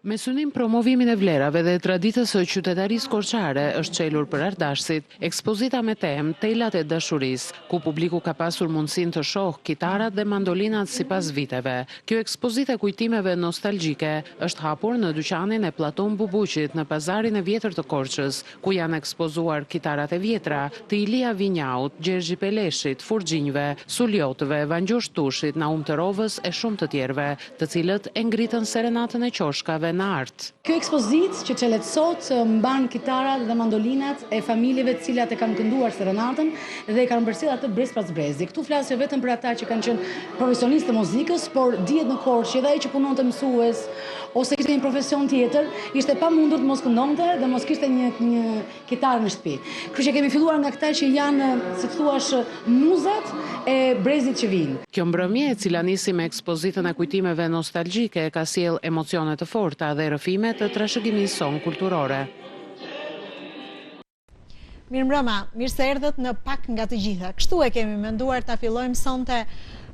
Me synim promovimin e vlerave dhe traditës së qytetarisë korçare është çelur për artdashësit ekspozita me temë Telat e dashurisë, ku publiku ka pasur mundësinë të shohë kitarat dhe mandolinat sipas viteve. Kjo ekspozitë e kujtimeve nostalgjike është hapur në dyqanin e Platon Bubuqit në Pazarin e Vjetër të Korçës, ku janë ekspozuar kitarat e vjetra të Ilia Vinjaut, Gjergji Peleshit, Furxhinjve, Suljotëve, Vangjush Tushit, Naum Tërovës e shumë të tjerëve, të cilët e ngritën serenatën e qoshkave në art. Kjo ekspozitë që çelet sot mban kitarat dhe mandolinat e familjeve të cilat e kanë kënduar serenatën dhe e kanë përcjellë atë brez pas brezi. Këtu flas jo vetëm për ata që kanë qenë profesionistë të muzikës, por dihet në Korçë që edhe ai që punonte mësues ose kishte një profesion tjetër, ishte e pamundur të mos këndonte dhe mos kishte një një kitarë në shtëpi. Kështu që kemi filluar nga këta që janë, si të thuash, muzat e brezit që vijnë. Kjo mbrëmje, e cila nisi me ekspozitën e kujtimeve nostalgjike, ka sjellë emocione të forta dhe rrëfime të trashëgimisë sonë kulturore. Mirëmbrëma, mirë se erdhët në pak nga të gjitha. Kështu e kemi menduar ta fillojmë sonte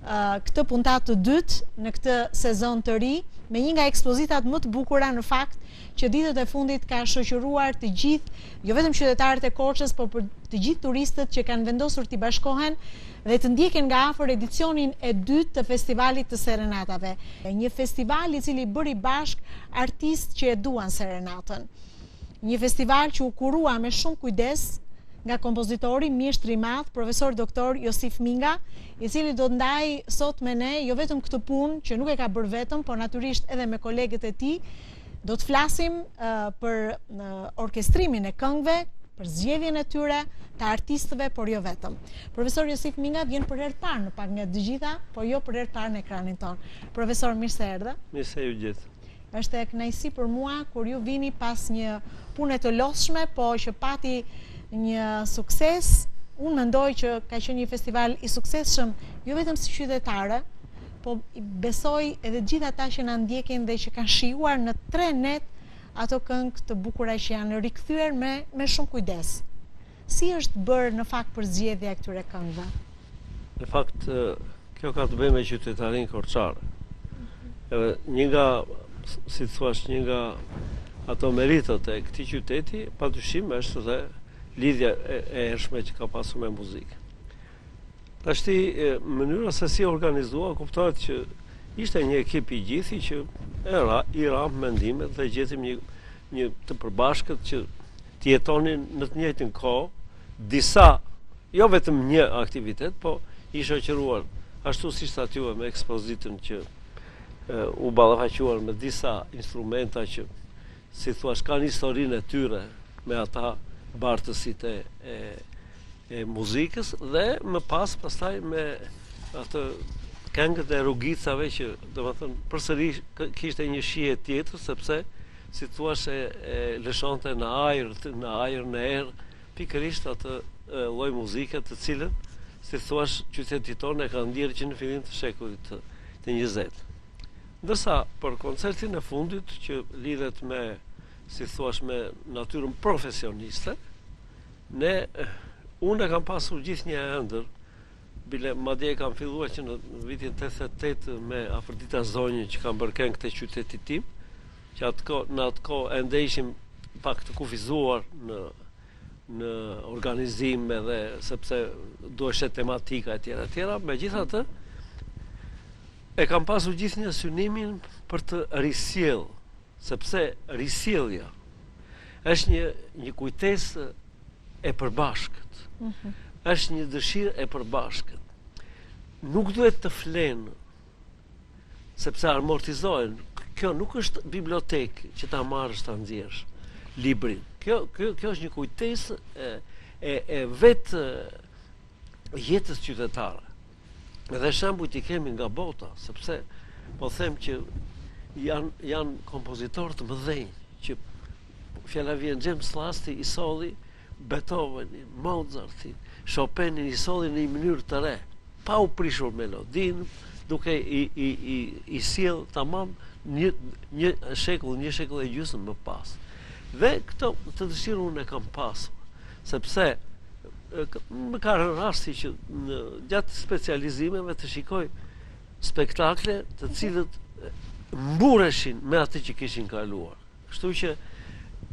këtë puntatë të dytë në këtë sezon të ri, me një nga ekspozitat më të bukura në fakt që ditët e fundit ka shoqëruar të gjithë, jo vetëm qytetarët e Korçës, por për të gjithë turistët që kanë vendosur t'i bashkohen dhe të ndjekin nga afër edicionin e dytë të Festivalit të Serenatave. Një festival i cili bëri bashkë artistë që e duan serenatën. Një festival që u kurua me shumë kujdes nga kompozitori, mjeshtri i madh, profesor doktor Josif Minga, i cili do të ndajë sot me ne jo vetëm këtë punë që nuk e ka bërë vetëm, por natyrisht edhe me kolegët e tij, do të flasim për orkestrimin e këngëve, për zgjedhjen e tyre, të artistëve, por jo vetëm. Profesor Josif Minga vjen për herë të parë në pak nga të gjitha, por jo për herë të parë në ekranin tonë. Profesor, mirë se erdhe. Mirë se ju gjeta. Është kënaqësi për mua kur ju vini pas një pune të lodhshme, po që pati një sukses. Unë mendoj që ka qenë një festival i suksesshëm, jo vetëm si qytetare, po besoj edhe të gjithë ata që na ndjekin dhe që kanë shijuar në tre net ato këngë të bukura që janë rikthyer me me shumë kujdes. Si është bërë në fakt përzgjedhja e këtyre këngëve? Në fakt, kjo ka të bëjë me qytetarinë korçare. Edhe një nga, si të thuash, një nga ato meritat e këtij qyteti, pa dyshim është dhe lidhja e, e hershme që ka pasur me muzikë. Tashti, mënyra se si u organizua, kuptohet që ishte një ekip i gjithi që e ra, i ramë mendimet dhe gjetëm një, një të përbashkët që të jetonin në të njëjtën kohë disa, jo vetëm një aktivitet, po i shoqëruar, ashtu siç thatë ju me ekspozitën që u ballafaquar me disa instrumenta që, si thua, kanë historinë e tyre me ata bartësit e, e, e muzikës dhe më pas pastaj me atë këngët e rrugicave që, domethënë, përsëri kishte një shije tjetër, sepse si thua se e lëshonte në ajër, në ajër, në erë, pikërisht atë lloj muzike të cilën, si thua, qyteti tonë e ka ndjerë që në fillim të shekullit të, të 20. Ndërsa për koncertin e fundit që lidhet me, si thua, me natyrën profesioniste, ne unë e kam pasur gjithnjë ëndërr Bile, madje e kam filluar që në vitin 88 me Afërdita Zonjën që kam bërë këngët e qytetit tim, që atë kohë, në atë kohë ende ishim pak të kufizuar në në organizim edhe sepse duheshe tematika e tjera e tjera, megjithatë e kam pasur gjithnjë synimin për të risjellë, sepse risjellja është një një kujtesë e përbashkët. Mm -hmm. Është një dëshirë e përbashkët. Nuk duhet të flenë sepse amortizohen. Kjo nuk është bibliotekë që ta marrësh ta nxjerrësh librin. Kjo kjo kjo është një kujtesë e e, e vetë jetës qytetare. Dhe shembujt i kemi nga bota, sepse po them që janë janë kompozitorë të mëdhenj që fjala vjen James Lasti i solli Beethovenin, Mozartin, Chopinin i solli në një mënyrë të re, pa u prishur melodinë, duke i i i i sjell tamam një një shekull, një shekull e gjysmë më pas. Dhe këtë këtë dëshirë unë e kam pasur, sepse më ka rënë rasti që në gjatë specializimeve të shikoj spektakle të cilët. Mburreshin me atë që kishin kaluar. Kështu që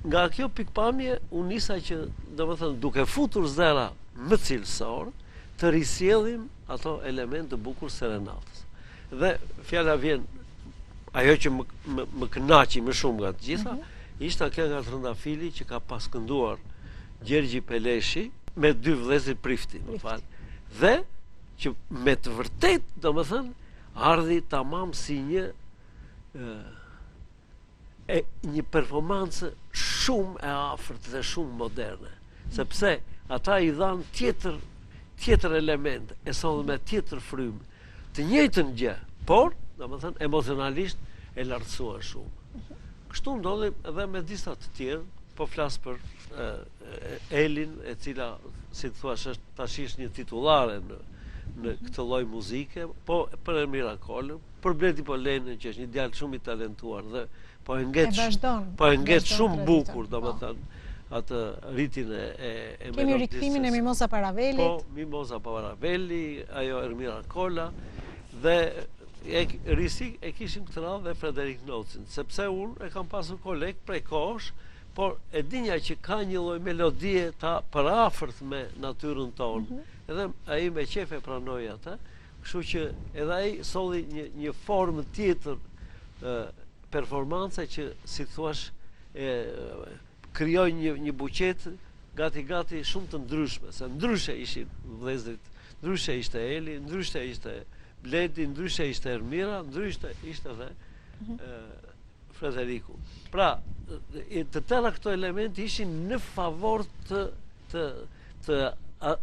nga kjo pikëpamje unë nisa që, domethënë, duke futur zëra më cilësorë, të risjellim ato elementë të bukur serenatës. Dhe fjala vjen ajo që më më, më kënaqi më shumë nga të gjitha, mm -hmm. ishte kënga Trëndafili që ka pas kënduar Gjergji Peleshi me dy vëllezërit Prifti, më fal. Dhe që me të vërtetë, domethënë, ardhi tamam si një e një performancë shumë e afërt dhe shumë moderne, sepse ata i dhanë tjetër tjetër element, e sollën me tjetër frymë, të njëjtën gjë, por, domethënë, emocionalisht e lartësuan shumë. Kështu ndodhi edhe me disa të tjerë, po flas për e, Elin, e cila, si të thuash, është tash është një titullare në në këtë lloj muzike, po për Ermira Kolën, për Bledi Polenën, që është një djalë shumë i talentuar dhe po e ngec po e ngec shumë bukur, po. domethënë, atë ritin e e, e Kemi rikthimin e Mimoza Paravelit. Po, Mimoza Paraveli, ajo Ermira Kola dhe e risi e kishim këtë radhë dhe Frederik Nocin, sepse unë e kam pasur koleg prej kohësh, por e dinja që ka një lloj melodie të përafërt me natyrën tonë. Mm -hmm. Edhe ai me qejf e pranoi atë, kështu që edhe ai solli një një formë tjetër performance që si thuash e krijoi një një buqetë gati gati shumë të ndryshme, se ndryshe ishin vëllezërit, ndryshe ishte Eli, ndryshe ishte Bledi, ndryshe ishte Ermira, ndryshe ishte dhe mm -hmm. Frederiku. Pra, të tëra këto elemente ishin në favor të të të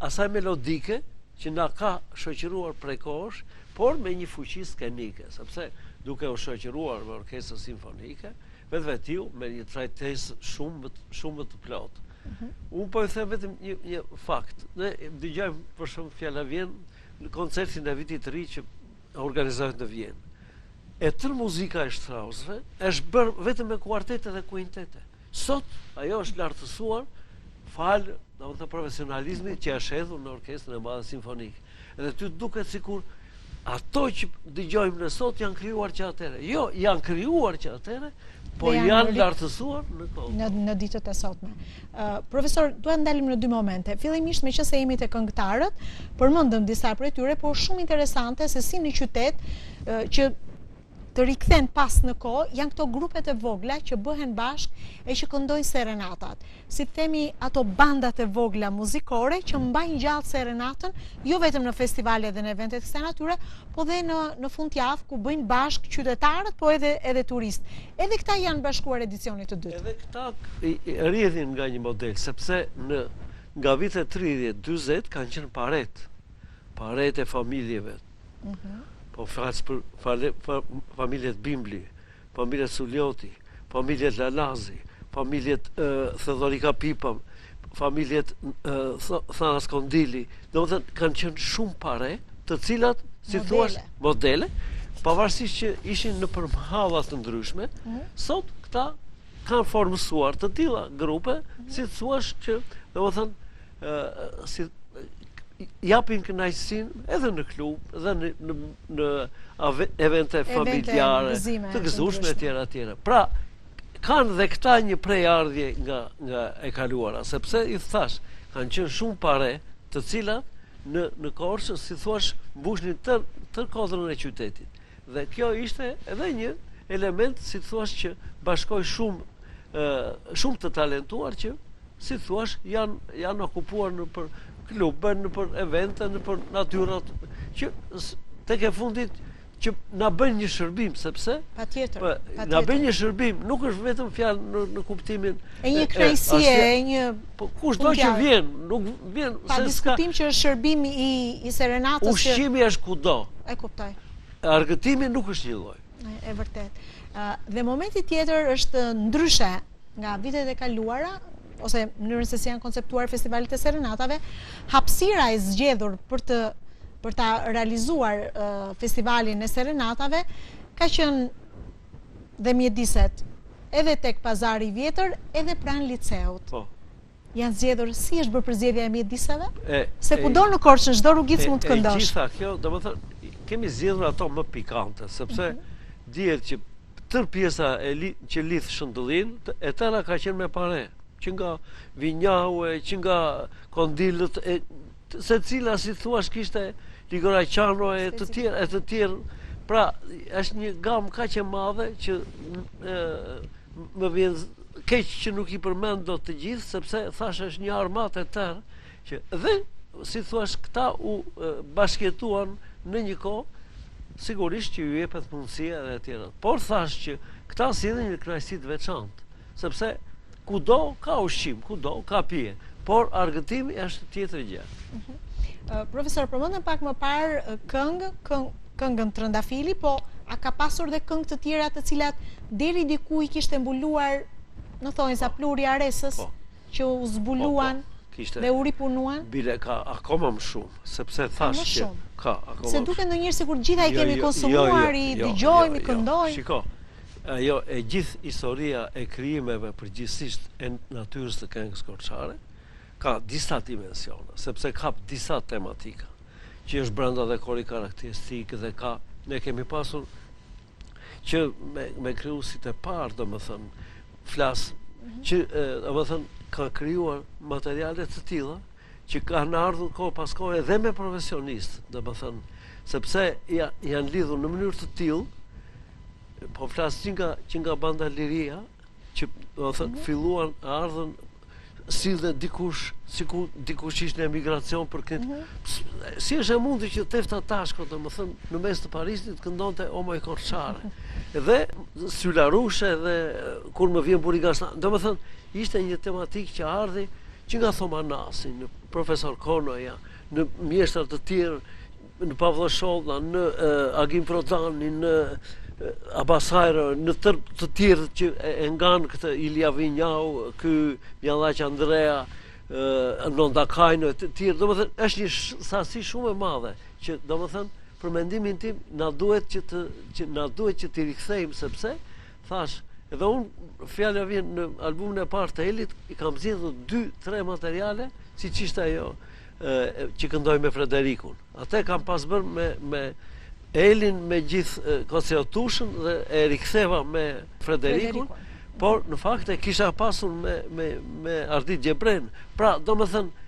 asaj melodike që na ka shoqëruar prej kohësh, por me një fuqi skenike, sepse duke u shoqëruar me orkestrën simfonike, vetvetiu me një trajtesë shumë shumë më të plotë. Mm -hmm. Unë po e them vetëm një një fakt. Ne dëgjojmë për shembull fjala vjen në koncertin e vitit të ri që organizohet në Vjenë. E tërë muzika e Straussëve është bërë vetëm me kuartete dhe kuintete. Sot ajo është lartësuar falë, domethënë profesionalizmit që është hedhur në orkestrën e madhe simfonike. Edhe ty duket sikur ato që dëgjojmë ne sot janë krijuar që atëherë. Jo, janë krijuar që atëherë, po janë, janë lartësuar në kohë. Në në ditët e sotme. Uh, profesor, dua të ndalim në dy momente. Fillimisht, meqenëse jemi te këngëtarët, përmendëm disa prej tyre, por shumë interesante se si në qytet uh, që të rikthen pas në kohë, janë këto grupet e vogla që bëhen bashkë e që këndojnë serenatat. Si të themi ato bandat e vogla muzikore që mbajnë gjallë serenatën, jo vetëm në festivale dhe në evente të kësaj natyre, po dhe në në fundjavë ku bëjnë bashkë qytetarët, po edhe edhe turistë. Edhe këta i janë bashkuar edicionit të dytë. Edhe këta rrjedhin nga një model, sepse në nga vitet 30, 40 kanë qenë paret, paret e familjeve. Mhm. Po flas për familjet Bimbli, familjet Suljoti, familjet Lalazi, familjet Theodorika Pipa, familjet Thanas Kondili, domethënë kanë qenë shumë pare, të cilat, si thua, modele, pavarësisht që ishin nëpër mëhalla të ndryshme, mhm. sot këta kanë formësuar të tilla grupe, mhm. si thuash që, domethënë, si japin kënaqësinë edhe në klub, edhe në në në evente familjare, të gëzueshme etj etj. Pra, kanë dhe këta një prejardhje nga nga e kaluara, sepse i thashë, kanë qenë shumë pare, të cilat në në Korçë, si thuash, mbushnin tërë tërë kodrën e qytetit. Dhe kjo ishte edhe një element, si thuash, që bashkoi shumë shumë të talentuar që, si thuash, janë janë okupuar nëpër klube, nëpër evente, nëpër natyrat që tek e fundit që na bëjnë një shërbim, sepse patjetër, po, patjetër. Na bëjnë një shërbim, nuk është vetëm fjalë në, në kuptimin e një kënaqësie, e një po kushdo që vjen, nuk vjen pa diskutim që është shërbimi i i serenatës që ushqimi është kudo. E kuptoj. Argëtimi nuk është një lloj. E vërtetë. Dhe momenti tjetër është ndryshe nga vitet e kaluara, ose mënyrën se si janë konceptuar festivalet e serenatave, hapësira e zgjedhur për të për ta realizuar festivalin e serenatave ka qenë dhe mjediset edhe tek pazari i vjetër, edhe pranë liceut. Po. Janë zgjedhur, si është bërë përzgjedhja e mjediseve? Se kudo në Korçë, në çdo rrugicë mund të këndosh. E gjitha kjo, domethënë, kemi zgjedhur ato më pikante, sepse mhm. dihet që Tërë pjesa e li, që lidh Shëndëllinë, e tëra ka qenë me pare, që nga Vinjau e që nga Kondilët e secila si thuash kishte Ligora Qano e të tjerë e të tjerë. Pra, është një gamë kaq e madhe që e, më vjen keq që nuk i përmend dot të gjithë, sepse thashë është një armatë e tërë që dhe si thuash këta u bashkëjetuan në një kohë sigurisht që ju jepet mundësia edhe e tjera. Por thashë që këta sjellin një kënaqësi të veçantë, sepse kudo ka ushqim, kudo ka pije, por argëtimi është tjetër gjë. Mhm. Profesor, përmendëm pak më parë këngë, këngë këngën Trëndafili, po a ka pasur dhe këngë të tjera të cilat deri diku i kishte mbuluar në thonjëza po. pluhuri i harresës? Po. që u zbuluan po, po, dhe u ripunuan? Bile ka akoma më shumë, sepse thashë që ka akoma më shumë. Se duket ndonjëherë sikur të gjitha i jo, kemi jo, konsumuar, jo, i dëgjojmë, i këndojmë. Shiko, ajo e gjithë historia e krijimeve përgjithësisht e natyrës të këngës korçare, ka disa dimensione, sepse kap disa tematika, që është brenda dhe kori karakteristik dhe ka, ne kemi pasur që me, me krijuesit e parë, domethënë, flas, mhm. që, domethënë, ka krijuar materiale të tilla, që kanë ardhur kohë pas kohe edhe me profesionistë, domethënë, sepse ja, janë lidhur në mënyrë të tillë, po flas që nga, që nga banda Liria, që domethënë, mm -hmm. filluan, ardhën si dhe dikush, sikur dikush ishte në emigracion për këtë. Mm -hmm. Si është e mundur që Tefta Tashko, domethënë, në mes të Parisit këndonte O moj Korçare. Dhe Sylarushe dhe kur më vjen burri nga domethënë, ishte një tematikë që ardhi që nga Thoma Nasi, në profesor Konoja, në mjeshtra të tjerë, në Pavlo Sholla, në Agim Prodani, në Abas Hajro, në tërë të tjerë që e nganë këtë Ilia Vinjau, ky Mjallaq Andrea, Nonda Kajno, të tjerë, domethënë, është një sasi shumë e madhe, që domethënë, për mendimin tim, na duhet që të, që na duhet që t'i rikthejmë, sepse, thashë, edhe unë, fjala vjen në albumin e parë të Elit, i kam zgjedhur 2-3 materiale, siç ishte ajo, që këndoi me Frederikun. Atë e kam pas bërë me, me Elin, me gjithë Kosio Tushën dhe e riktheva me Frederikun, por në fakt e kisha pasur me, me, me Ardit Gjebrenë. Pra, domethënë,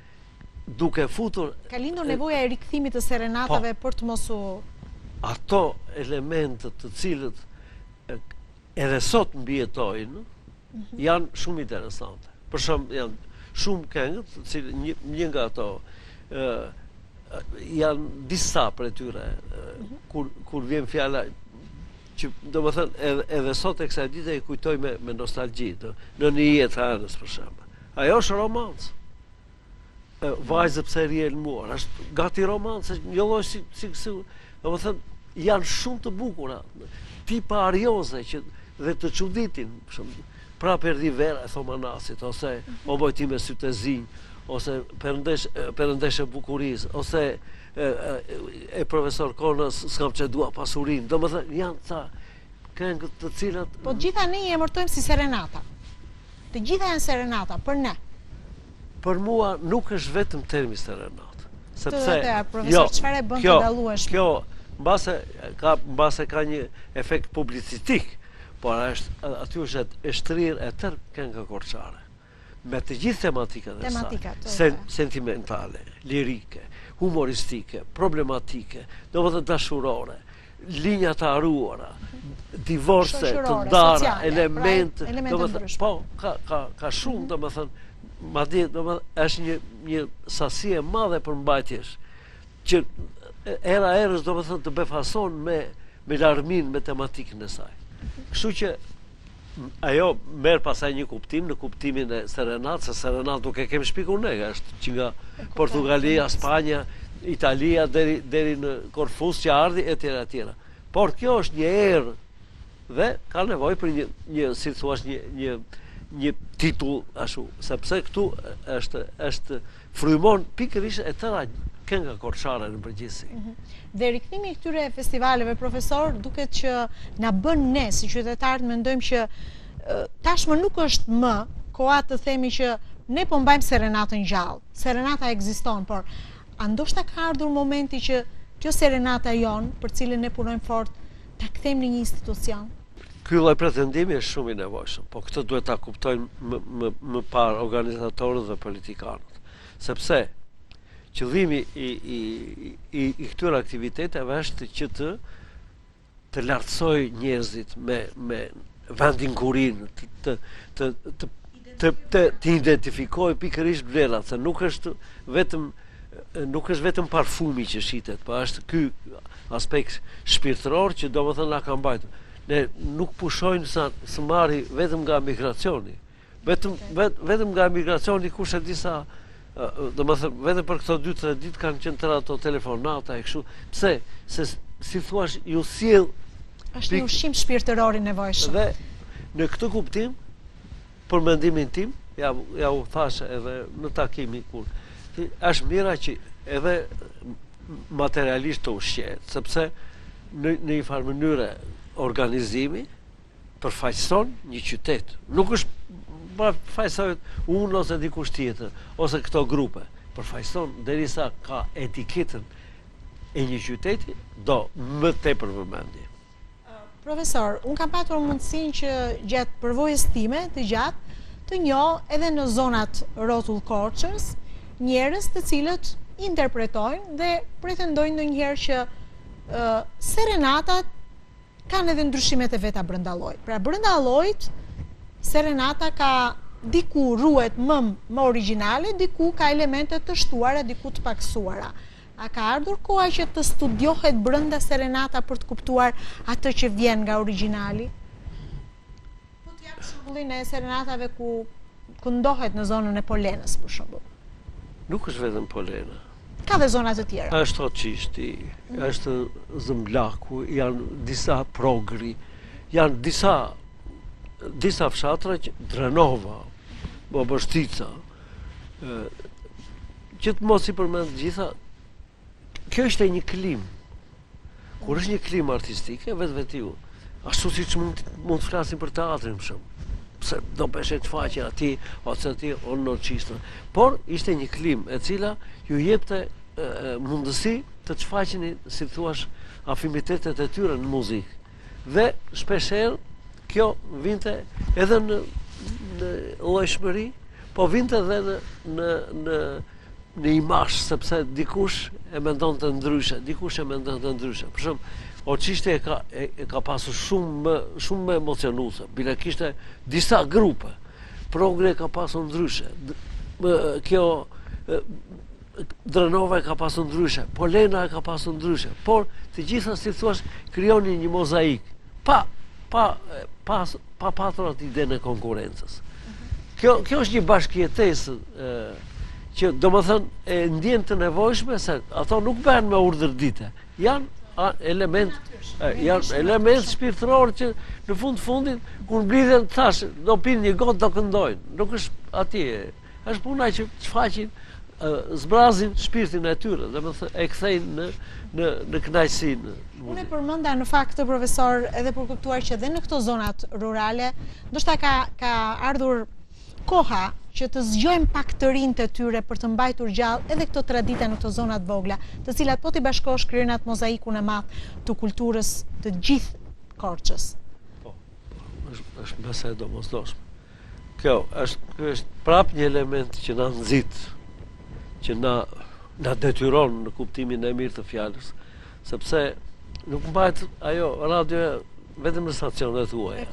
duke futur... Ka lindur nevoja e rikthimit të serenatave po, për të mos u... Ato elementë të cilët edhe sot mbijetojnë, mhm. janë shumë interesante. Për shembull, janë shumë këngë, të cilët një, një nga ato ë janë disa prej tyre mhm. kur kur vjen fjala që domethënë edhe, edhe sot e kësaj dite i kujtoj me me nostalgji, të, në një jetë anës për shembull. Ajo është romancë. Vajzë pse rri e lëmuar, është gati romancë, një lloj si, si, si, domethënë, janë shumë të bukura, tipa arioze që dhe të çuditin, shumë, prapë erdhi vera e Thoma Nasit, ose o moj ti me sytë e zinj, ose perëndesh, perëndeshë e bukurisë, ose e, e, e profesor Konës, s'kam ç'e dua pasurinë, domethënë, janë ca këngë të cilat... Po gjitha ne i emërtojmë si serenata. Të gjitha janë serenata, për ne. Për mua nuk është vetëm termi serenatë. Sepse, profesor, jo, çfarë e bën të dallueshme? Kjo, mbase ka, mbase ka një efekt publicistik, por është, aty është e shtrirë e tërë kënga korçare. Me të gjithë tematikat e saj. Tematikat, sen, sentimentale, lirike, humoristike, problematike, domethënë dashurore, linja të harruara, divorce të ndara, pra, elemente, domethënë, po, ka, ka, ka shumë, mhm. domethënë, madje, domethënë, është një, një sasi e madhe përmbajtjesh, që era erës, domethënë, të befason me, me larminë, me tematikën e saj. Kështu që, ajo merr pastaj një kuptim në kuptimin e serenatës, se serenatë nuk e kemi shpikur ne, është që nga Portugalia, Spanja, Italia deri deri në Korfuz që ardhi etj etj. Por kjo është një erë dhe ka nevojë për një një si thua një një një titull ashtu, sepse këtu është është frymon pikërisht e tëra kënga korçare në përgjithësi. Mhm. Dhe rikthimi i këtyre festivaleve, profesor, duket që na bën ne si qytetarë të mendojmë që tashmë nuk është më koha të themi që ne po mbajmë serenatën gjallë. Serenata ekziston, por a ndoshta ka ardhur momenti që kjo serenata jonë, për cilën ne punojmë fort, ta kthejmë në një institucion? Ky lloj pretendimi është shumë i nevojshëm, po këtë duhet ta kuptojnë më, më, më parë organizatorët dhe politikanët. Sepse qëllimi i, i, i, i këtyre aktiviteteve është që të të lartësojë njerëzit me me vendin ku rrinë, të të të të të, të, të identifikojë pikërisht vlerat, se nuk është vetëm nuk është vetëm parfumi që shitet, po është ky aspekt shpirtëror që domethënë na ka mbajtur. Ne nuk pushojmë sa së marri vetëm nga migracioni. Vetëm vet, vetëm nga emigracioni kush e di sa domethënë vetëm për këto 2-3 ditë kanë qenë tërë ato telefonata e kështu. Pse? Se si thua ju sjell është një ushqim shpirtëror i nevojshëm. Dhe në këtë kuptim për mendimin tim, ja ja u thashë edhe në takimin kur është mira që edhe materialisht të ushqehet, sepse në në një farë mënyre organizimi përfaqëson një qytet. Nuk është përfaqësoj unë ose dikush tjetër, ose këto grupe. Përfaqëson derisa ka etiketën e një qyteti, do më tepër vëmendje. Profesor, unë kam patur mundësinë që gjatë përvojës time të gjatë, të njoh edhe në zonat rrotull Korçës, njerëz të cilët interpretojnë dhe pretendojnë ndonjëherë që serenatat kanë edhe ndryshimet e veta brenda llojit. Pra brenda llojit serenata ka diku ruhet më më origjinale, diku ka elemente të shtuara, diku të pakësuara. A ka ardhur koha që të studiohet brenda serenata për të kuptuar atë që vjen nga origjinali? Po të jap shembullin e serenatave ku këndohet në zonën e Polenës, për shembull. Nuk është vetëm Polena. Ka dhe zona të tjera. Është Hoçishti, mm. është Zëmblaku, janë disa Progri, janë disa disa fshatra që Drenova, Boboshtica, që të mos i përmend gjitha, Kjo ishte një klimë. Kur është një klimë artistike, vetvetiu, ashtu siç mund, mund të flasim për teatrin, për shembull, pse do bësh shfaqje aty, ose aty, o në Çistë. Por, ishte një klimë e cila ju jepte mundësi të shfaqnin, si thuash, afinitetet e tyre në muzikë. Dhe shpeshherë kjo vinte edhe në, në llojshmëri, po vinte edhe në, në, në në imazh, sepse dikush e mendonte ndryshe, dikush e mendonte ndryshe. Për shembull, Hoçishti e ka e, e ka pasur shumë më shumë më emocionuese. Bile kishte disa grupe. Progri e ka pasur ndryshe. Kjo Drenova e ka pasur ndryshe, Polena e ka pasur ndryshe, por të gjitha si thuash krijonin një mozaik pa pa pa pa patur atë idenë e konkurrencës. Kjo kjo është një bashkëjetesë që domethënë e ndjen të nevojshme se ato nuk bëhen me urdhër dite. Janë element janë element shpirtëror që në fund të fundit kur mblidhen thash do pinë një gotë do këndojnë. Nuk është atje. Është puna që shfaqin zbrazin shpirtin e tyre, domethënë e kthejnë në në në kënaqësinë. Unë e përmenda në fakt këtë profesor edhe për kuptuar që dhe në këto zonat rurale, ndoshta ka ka ardhur koha që të zgjojmë pak të rinjtë e tyre për të mbajtur gjallë edhe këto tradita në këto zona të vogla, të cilat po t'i bashkosh krijojnë atë mozaikun e madh të kulturës të gjithë Korçës. Po, po është është më se e domosdoshme. Kjo është ky është prapë një element që na nxit, që na na detyron në kuptimin e mirë të fjalës, sepse nuk mbahet ajo radio vetëm në stacionet tuaja.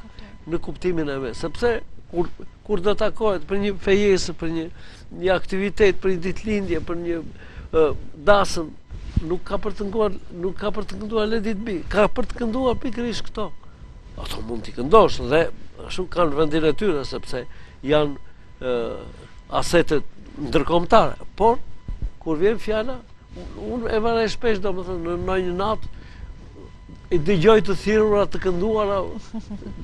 Në kuptimin e mirë, sepse kur kur do takohet për një fejesë, për një një aktivitet, për një ditëlindje, për një dasëm, nuk ka për të kënduar, nuk ka për të kënduar Let It Be, ka për të kënduar pikërisht këto. Ato mund t'i këndosh dhe ashtu kanë vendin e tyre sepse janë asetet ndërkombëtare, por kur vjen fjala, unë e vërej shpesh domethënë në ndonjë natë i dëgjoj të thirrura, të kënduara,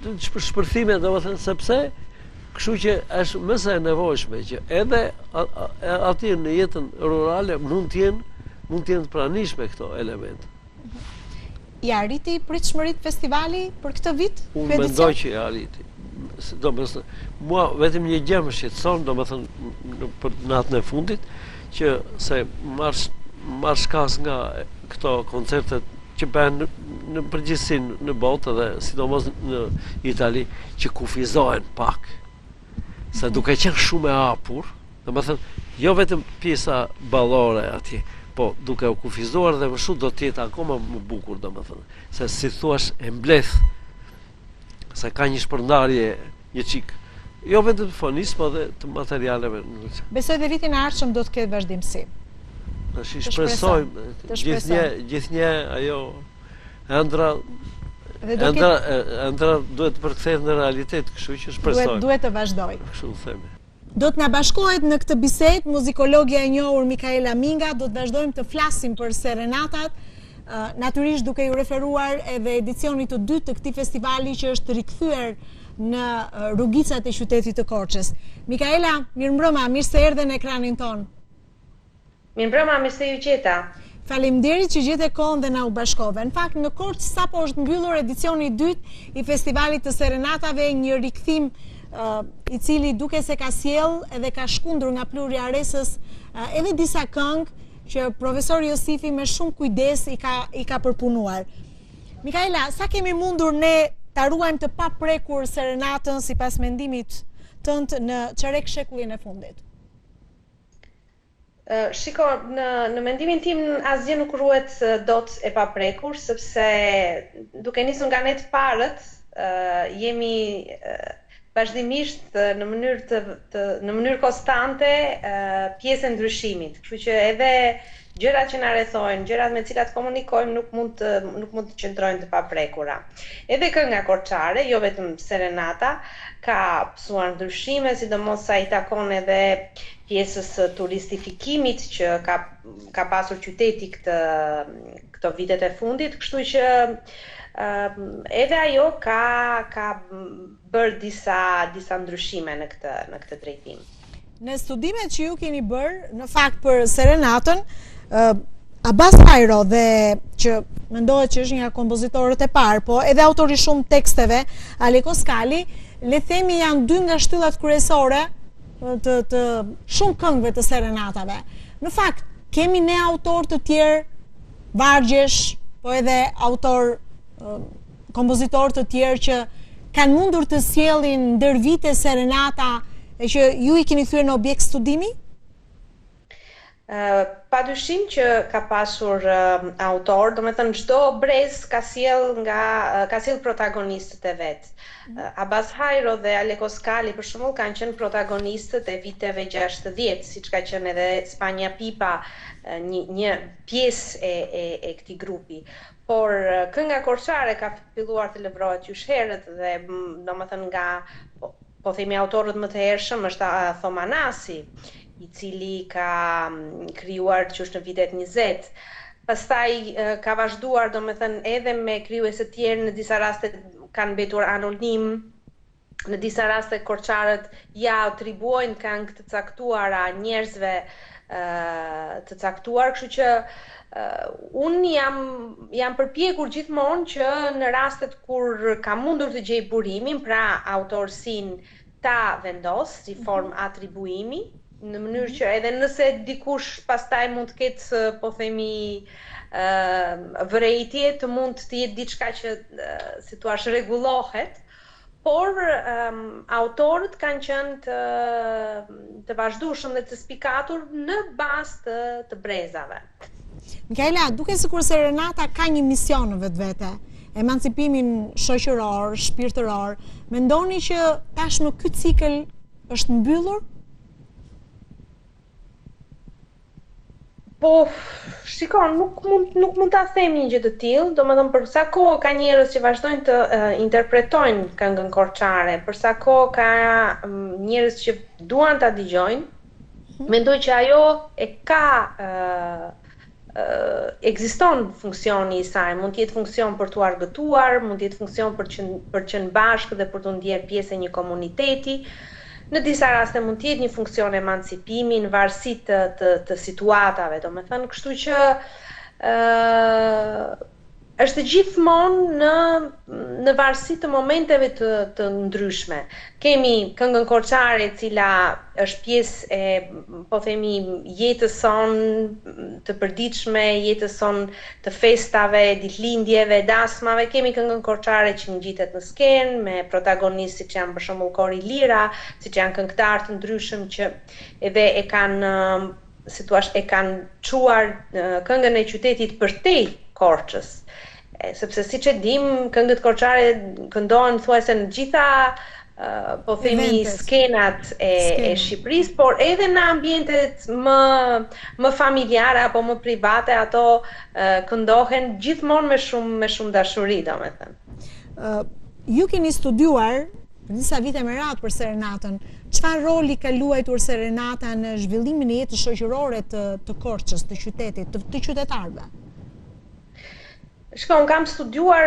të shpërthime, domethënë sepse kështu që është më se e nevojshme që edhe atje në jetën rurale mund të jenë mund të jenë të pranishme këto elemente. I arriti pritshmëritë festivali për këtë vit? Unë mendoj që i arriti. Domethënë, mua vetëm një gjë më shqetëson, domethënë për natën e fundit, që se marr marr shkas nga këto koncertet. që bëhen në, në përgjithësi në botë dhe sidomos në Itali që kufizohen pak. Se duke qenë shumë e hapur, domethënë, jo vetëm pjesa ballore atje, po duke u kufizuar dhe më shumë do të jetë akoma më bukur, domethënë, se si thuash e mbledh se ka një shpërndarje një çik, jo vetëm të fonisë, po dhe të materialeve. Besoj dhe vitin e ardhshëm do të ketë vazhdimësi. Tash shpresojmë, gjithnjë, gjithnjë ajo ëndrra ëndrra ëndrra duhet të përkthehet në realitet, kështu që shpresojmë. Duhet duhet të vazhdojë. Kështu themi. Do të na bashkohet në këtë bisedë muzikologja e njohur Mikaela Minga, do të vazhdojmë të flasim për serenatat, natyrisht duke iu referuar edhe edicionit të dytë të këtij festivali që është rikthyer në rrugicat e qytetit të Korçës. Mikaela, mirëmbrëma, mirë se erdhe në ekranin tonë. Mirëmbrëma, mirë se ju gjeta. Faleminderit që gjete kohën dhe na u bashkove. Në fakt, në Korçë sapo është mbyllur edicioni i dytë i Festivalit të Serenatave, një rikthim i cili duket se ka sjellë edhe ka shkundur nga pluhuri i harresës edhe disa këngë që profesor Josifi me shumë kujdes i ka i ka përpunuar. Mikaela, sa kemi mundur ne ta ruajmë të paprekur serenatën sipas mendimit tënd në çerek shekullin e fundit? Shiko, në në mendimin tim asgjë nuk ruhet dot e paprekur, sepse duke nisur nga ne të parët, jemi vazhdimisht në mënyrë të, të në mënyrë konstante pjesë e ndryshimit. Kështu që edhe gjërat që na rrethojnë, gjërat me të cilat komunikojmë nuk mund të nuk mund të qëndrojnë të paprekura. Edhe kënga korçare, jo vetëm serenata, ka pësuar ndryshime, sidomos sa i takon edhe pjesës së turistifikimit që ka ka pasur qyteti këtë këto vitet e fundit, kështu që edhe ajo ka ka bërë disa disa ndryshime në këtë në këtë drejtim. Në studimet që ju keni bërë, në fakt për Serenatën, Abas Hajro dhe që mendohet që është një nga kompozitorët e parë, po edhe autori i shumë teksteve, Aleko Skali, le të themi janë dy nga shtyllat kryesore të, të shumë këngëve të serenatave. Në fakt, kemi ne autorë të tjerë vargjesh, po edhe autorë kompozitorë të tjerë që kanë mundur të sjellin ndër vite serenata e që ju i keni kthyer në objekt studimi? Pa dyshim që ka pasur autorë, domethënë çdo brez ka sjellë nga ka sjellë protagonistët e vet. Mhm. Abas Hajro dhe Aleko Skali për shembull kanë qenë protagonistët e viteve 60, siç ka qenë edhe Spanja Pipa, një një pjesë e e e këtij grupi. Por kënga korçare ka filluar të lëvrohet qysh herët dhe domethënë nga po, po themi autorët më të hershëm është Thoma Nasi, i cili ka krijuar qysh në vitet 20. Pastaj ka vazhduar domethënë edhe me krijues të tjerë në disa raste kanë mbetur anonim, në disa raste korçarët ia atribuojnë këngë të caktuara njerëzve të caktuar, kështu që unë jam jam përpjekur gjithmonë që në rastet kur kam mundur të gjej burimin, pra autorësinë ta vendos si mhm. formë atribuimi, në mënyrë mhm. që edhe nëse dikush pastaj mund të ketë, po themi, ë vërejtje, të mund të jetë diçka që si thua rregullohet, Por autorët kanë qenë të të vazhdueshëm dhe të spikatur në bazë të të brezave. Mikaela, duket sikur serenata ka një mision në vetvete, emancipimin shoqëror, shpirtëror. Mendoni që tashmë ky cikël është mbyllur? Po, shiko, nuk mund nuk mund ta them një gjë të tillë, domethënë për sa kohë ka njerëz që vazhdojnë të uh, interpretojnë këngën korçare, për sa kohë ka um, njerëz që duan ta dëgjojnë, mhm. mendoj që ajo e ka uh, ekziston funksioni i saj, mund të jetë funksion për t'u argëtuar, mund të jetë funksion për të për të qenë bashkë dhe për t'u ndjerë pjesë e një komuniteti. Në disa raste mund të jetë një funksion emancipimi në varësi të të, të situatave, domethënë, kështu që ë. Është gjithmonë në në varësi të momenteve të të ndryshme. Kemi këngën korçare e cila është pjesë e po themi jetës sonë të përditshme, jetës sonë të festave, ditëlindjeve, dasmave. Kemi këngën korçare që ngjitet në skenë me protagonistë siç janë për shembull Kori Lira, siç janë këngëtarë të ndryshëm që edhe e kanë si të thuash, e kanë çuar këngën e qytetit përtej Korçës. Sepse siç e dimë, këngët korçare këndohen thuajse në gjitha po themi skenat e, e Shqipërisë, por edhe në ambientet më më familjare apo më private ato këndohen gjithmonë me shumë me shumë dashuri, domethënë. Ë ju keni studiuar Për disa vite me radhë për serenatën, çfarë roli ka luajtur serenata në zhvillimin e jetës shoqërore të të Korçës, të qytetit, të, të qytetarëve? Shiko, unë kam studiuar,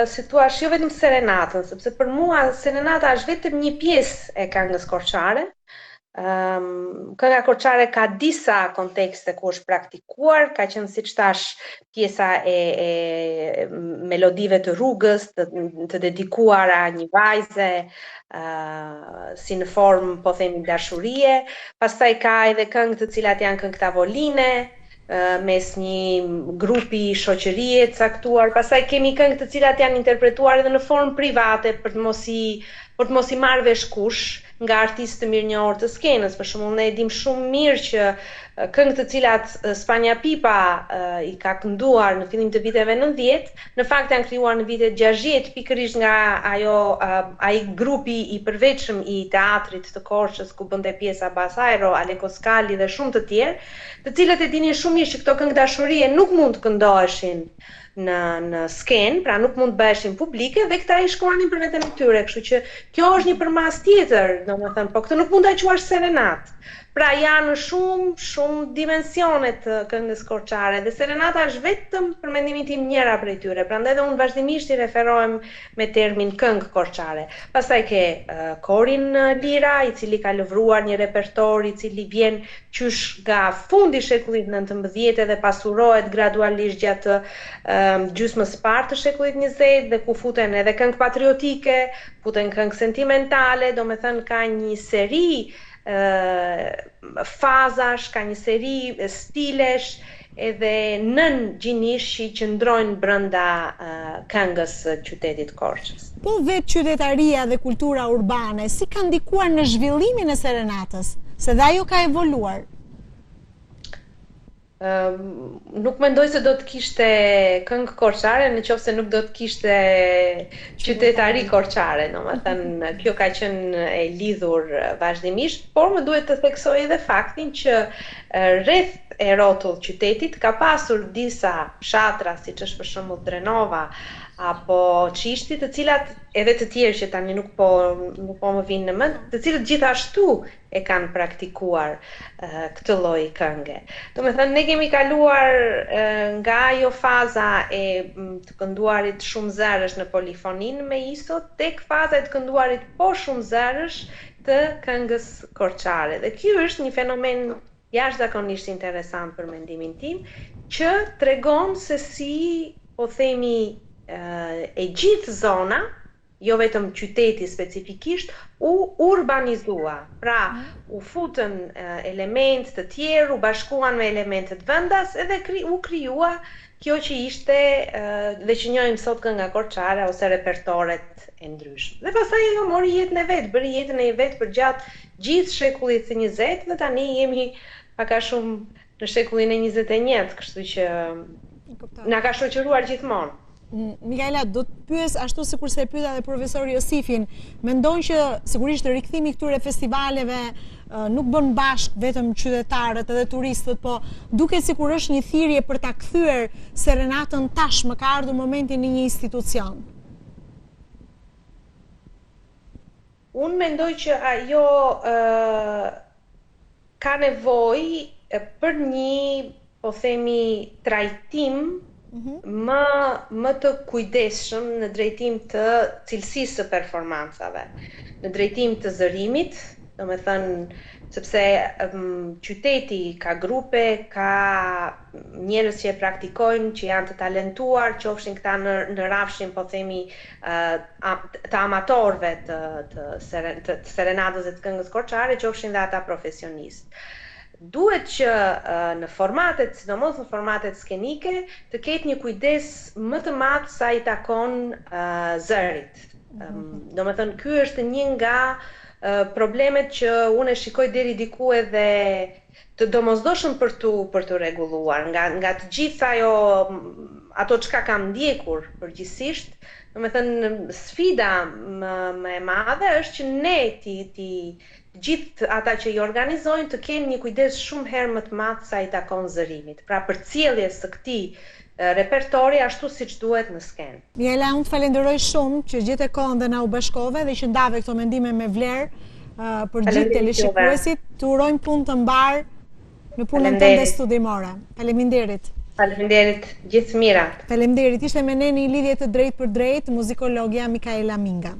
si të thuash, jo vetëm serenatën, sepse për mua serenata është vetëm një pjesë e këngës korçare. Um, kënga korçare ka disa kontekste ku është praktikuar, ka qenë siç thashë pjesa e, e melodive të rrugës, të, të dedikuara një vajze, uh, si në formë, po themi, dashurie. Pastaj ka edhe këngë të cilat janë këngë tavoline, mes një grupi shoqërie të caktuar. Pastaj kemi këngë të cilat janë interpretuar edhe në formë private për të mos i për të mos i marrë vesh kush nga artistë të mirënjohur të skenës. Për shembull, ne e dimë shumë mirë që këngë të cilat Spanja Pipa i ka kënduar në fillim të viteve 90, në fakt janë krijuar në vitet 60 pikërisht nga ajo ai grupi i përveçëm i teatrit të Korçës ku bënte pjesë Abas Hajro, Aleko Skali dhe shumë të tjerë, të cilët e dinin shumë mirë që këto këngë dashurie nuk mund të këndoheshin në në skenë, pra nuk mund të bëheshin publike dhe këta i shkruanin për veten e tyre, kështu që kjo është një përmasë tjetër, domethënë, po këtë nuk mund ta quash serenatë. Pra janë shumë shumë dimensione të këngës korçare dhe serenata është vetëm për mendimin tim njëra prej tyre. Prandaj dhe unë vazhdimisht i referohem me termin këngë korçare. Pastaj ke uh, korin Lira, i cili ka lëvruar një repertor i cili vjen qysh nga fundi i shekullit 19 edhe pasurohet gradualisht gjatë gjysmës së parë të shekullit 20 dhe ku futen edhe këngë patriotike, futen këngë sentimentale, domethënë ka një seri fazash, ka një seri stilesh edhe nëngjinish që qëndrojnë brenda këngës së qytetit Korçës. Po vetë qytetaria dhe kultura urbane, si ka ndikuar në zhvillimin e serenatës, se dhe ajo ka evoluar? Nuk mendoj se do të kishte këngë korçare në qoftë se nuk do të kishte qytetari korçare, domethënë kjo ka qenë e lidhur vazhdimisht, por më duhet të theksoj edhe faktin që rreth e rrotull qytetit ka pasur disa fshatra, siç është për shembull Drenova apo Çishti, të cilat edhe të tjerë që tani nuk po nuk po më vijnë në mend, të cilët gjithashtu e kanë praktikuar këtë lloj kënge. Domethënë ne kemi kaluar nga ajo faza e të kënduarit shumëzërësh në polifoninë me iso tek faza e të kënduarit po shumëzërësh të këngës korçare. Dhe ky është një fenomen jashtëzakonisht interesant për mendimin tim, që tregon se si, po themi, e gjithë zona, jo vetëm qyteti specifikisht, u urbanizua. Pra, u futën elementë të tjerë, u bashkuan me elementët vendas edhe u krijua kjo që ishte dhe që njohim sot kënga korçare ose repertoret e ndryshme. Dhe pastaj ajo mori jetën e vet, bëri jetën e vet përgjatë gjithë shekullit të 20 dhe tani jemi pak a shumë në shekullin e 21, kështu që na ka shoqëruar gjithmonë. Mikaela, do të pyes ashtu sikurse e pyeta dhe profesor Josifin, mendon që sigurisht rikthimi i këtyre festivaleve nuk bën bashkë vetëm qytetarët edhe turistët, po duket sikur është një thirrje për ta kthyer serenatën tashmë ka ardhur momenti në një institucion. Unë mendoj që ajo ka nevojë për një, po themi, trajtim mhm. më më të kujdesshëm në drejtim të cilësisë së performancave, në drejtim të zërimit. Domethënë, sepse qyteti ka grupe, ka njerëz që e praktikojnë, që janë të talentuar, qofshin këta në në rrafshin, po themi, të amatorëve të të të serenatës dhe të këngës korçare, qofshin dhe ata profesionistë. Duhet që në formatet, sidomos në formatet skenike, të ketë një kujdes më të madh sa i takon zërit. Domethënë, ky është një nga problemet që unë e shikoj deri diku edhe të domosdoshëm për t'u për t'u rregulluar nga nga të gjitha ajo ato çka kam ndjekur përgjithësisht, domethënë sfida më më e madhe është që ne t'i t'i gjithë ata që i organizojnë të kenë një kujdes shumë herë më të madh sa i takon zërimit, pra përcjelljes së këtij repertori ashtu siç duhet në skenë. Miela, unë të falenderoj shumë që gjete kohën dhe na u bashkove dhe që ndave këto mendime me vlerë për gjithë teleshikuesit. Të urojmë punë të mbarë në punën tënde studimore. Faleminderit. Faleminderit, gjithë të mirat. Faleminderit. Ishte me ne në një lidhje të drejtpërdrejtë muzikologja Mikaela Minga.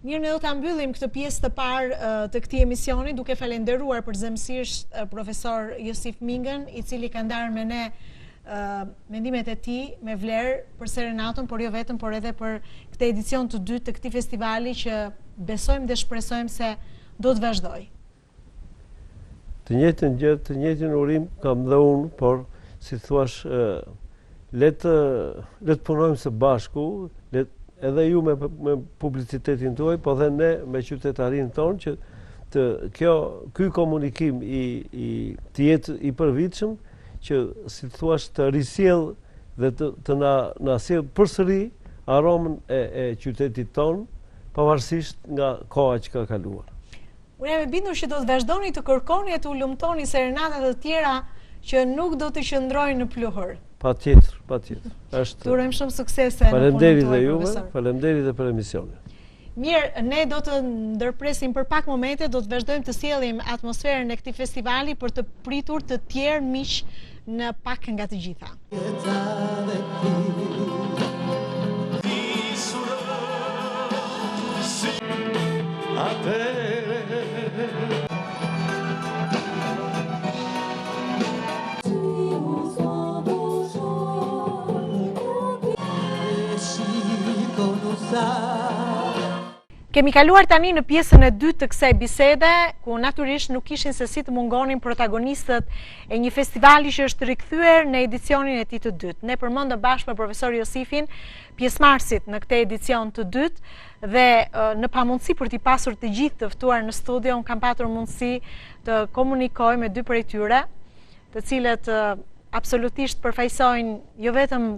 Mirë, ne do ta mbyllim këtë pjesë të parë të këtij emisioni duke falenderuar përzemërsisht profesor Josif Mingën, i cili ka ndarë me ne mendimet e tij me vlerë për serenatën, por jo vetëm, por edhe për këtë edicion të dytë të këtij festivali që besojmë dhe shpresojmë se do të vazhdojë. Të njëjtën gjë, të njëjtin urim kam dhe unë, por si të thuash, le të le të punojmë së bashku, le edhe ju me me publicitetin tuaj, po dhe ne me qytetarinë tonë që të kjo ky komunikim i i të jetë i përvitshëm që si të thuash të risjellë dhe të të na na sjellë përsëri aromën e e qytetit tonë, pavarësisht nga koha që ka kaluar. Unë jam e bindur që do të vazhdoni të kërkoni e të hulumtoni serenata të tjera që nuk do të qëndrojnë në pluhur. Patjetër, patjetër. Është. Të urojmë shumë suksese në punën tuaj, dhe juve, faleminderit dhe për emisionin. Mirë, ne do të ndërpresim për pak momente, do të vazhdojmë të sjellim atmosferën e këtij festivali për të pritur të tjerë miq në pak nga të gjitha. Kemi kaluar tani në pjesën e dytë të kësaj bisede, ku natyrisht nuk kishin se si të mungonin protagonistët e një festivali që është rikthyer në edicionin e tij të dytë. Ne përmendëm bashkë me profesor Josifin pjesëmarrësit në këtë edicion të dytë dhe në pamundësi për t'i pasur të gjithë të ftuar në studio, unë kam patur mundësi të komunikoj me dy prej tyre, të cilët absolutisht përfaqësojnë jo vetëm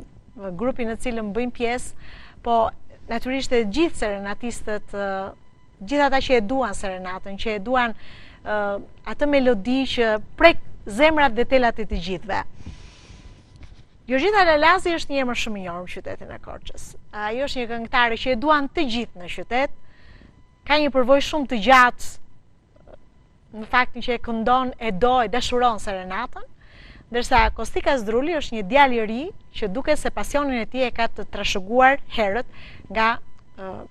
grupin në të cilën bëjnë pjesë, po natyrisht e gjithë serenatistët, gjithë ata që e duan serenatën, që e duan atë melodi që prek zemrat dhe telat e të gjithëve. Jorgjeta Lalazi është një emër shumë i njohur në qytetin e Korçës. Ajo është një këngëtare që e duan të gjithë në qytet. Ka një përvojë shumë të gjatë në faktin që e këndon, e do, e dashuron serenatën, ndërsa Kostika Zdruli është një djalë i ri që duket se pasionin e tij e ka të trashëguar herët nga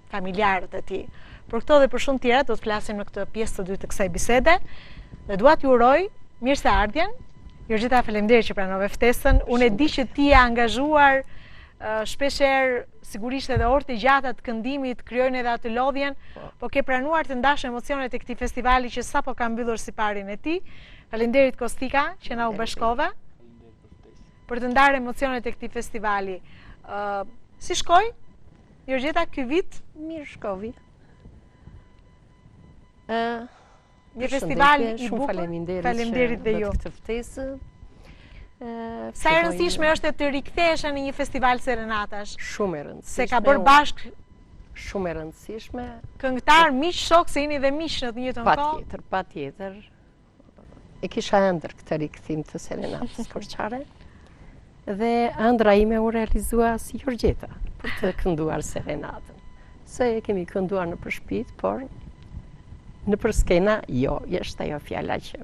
familjarët e tij. Për këto dhe për shumë tjera do të flasim në këtë pjesë të dytë të kësaj bisede dhe dua t'ju uroj mirëseardhjen. Jorgjeta, faleminderit që pranove ftesën. Unë e di që ti je angazhuar shpeshherë sigurisht edhe orët e gjata të këndimit krijojnë edhe atë lodhjen, po, po ke pranuar të ndash emocionet e këtij festivali që sapo ka mbyllur siparin e tij. Faleminderit Kostika që na u bashkove. Për të ndarë emocionet e këtij festivali. Ë, si shkoi? Jorgjeta ky vit? Mirë shkoi. Ë, Një festival i bukur. Faleminderit. Faleminderit dhe ju. Këtë ftesë. Sa e rëndësishme është të rikthehesh në një festival serenatash? Shumë e rëndësishme. Se ka bërë bashkë shumë e rëndësishme. Këngëtarë, miq, shokë, se jeni dhe miq në të njëjtën kohë. Patjetër, patjetër. E kisha ëndërr këtë rikthim të serenatës korçare. Dhe ëndrra ime u realizua si Jorgjeta për të kënduar serenatën. Se e kemi kënduar nëpër shpi, por nëpër skena, jo, është ajo fjala që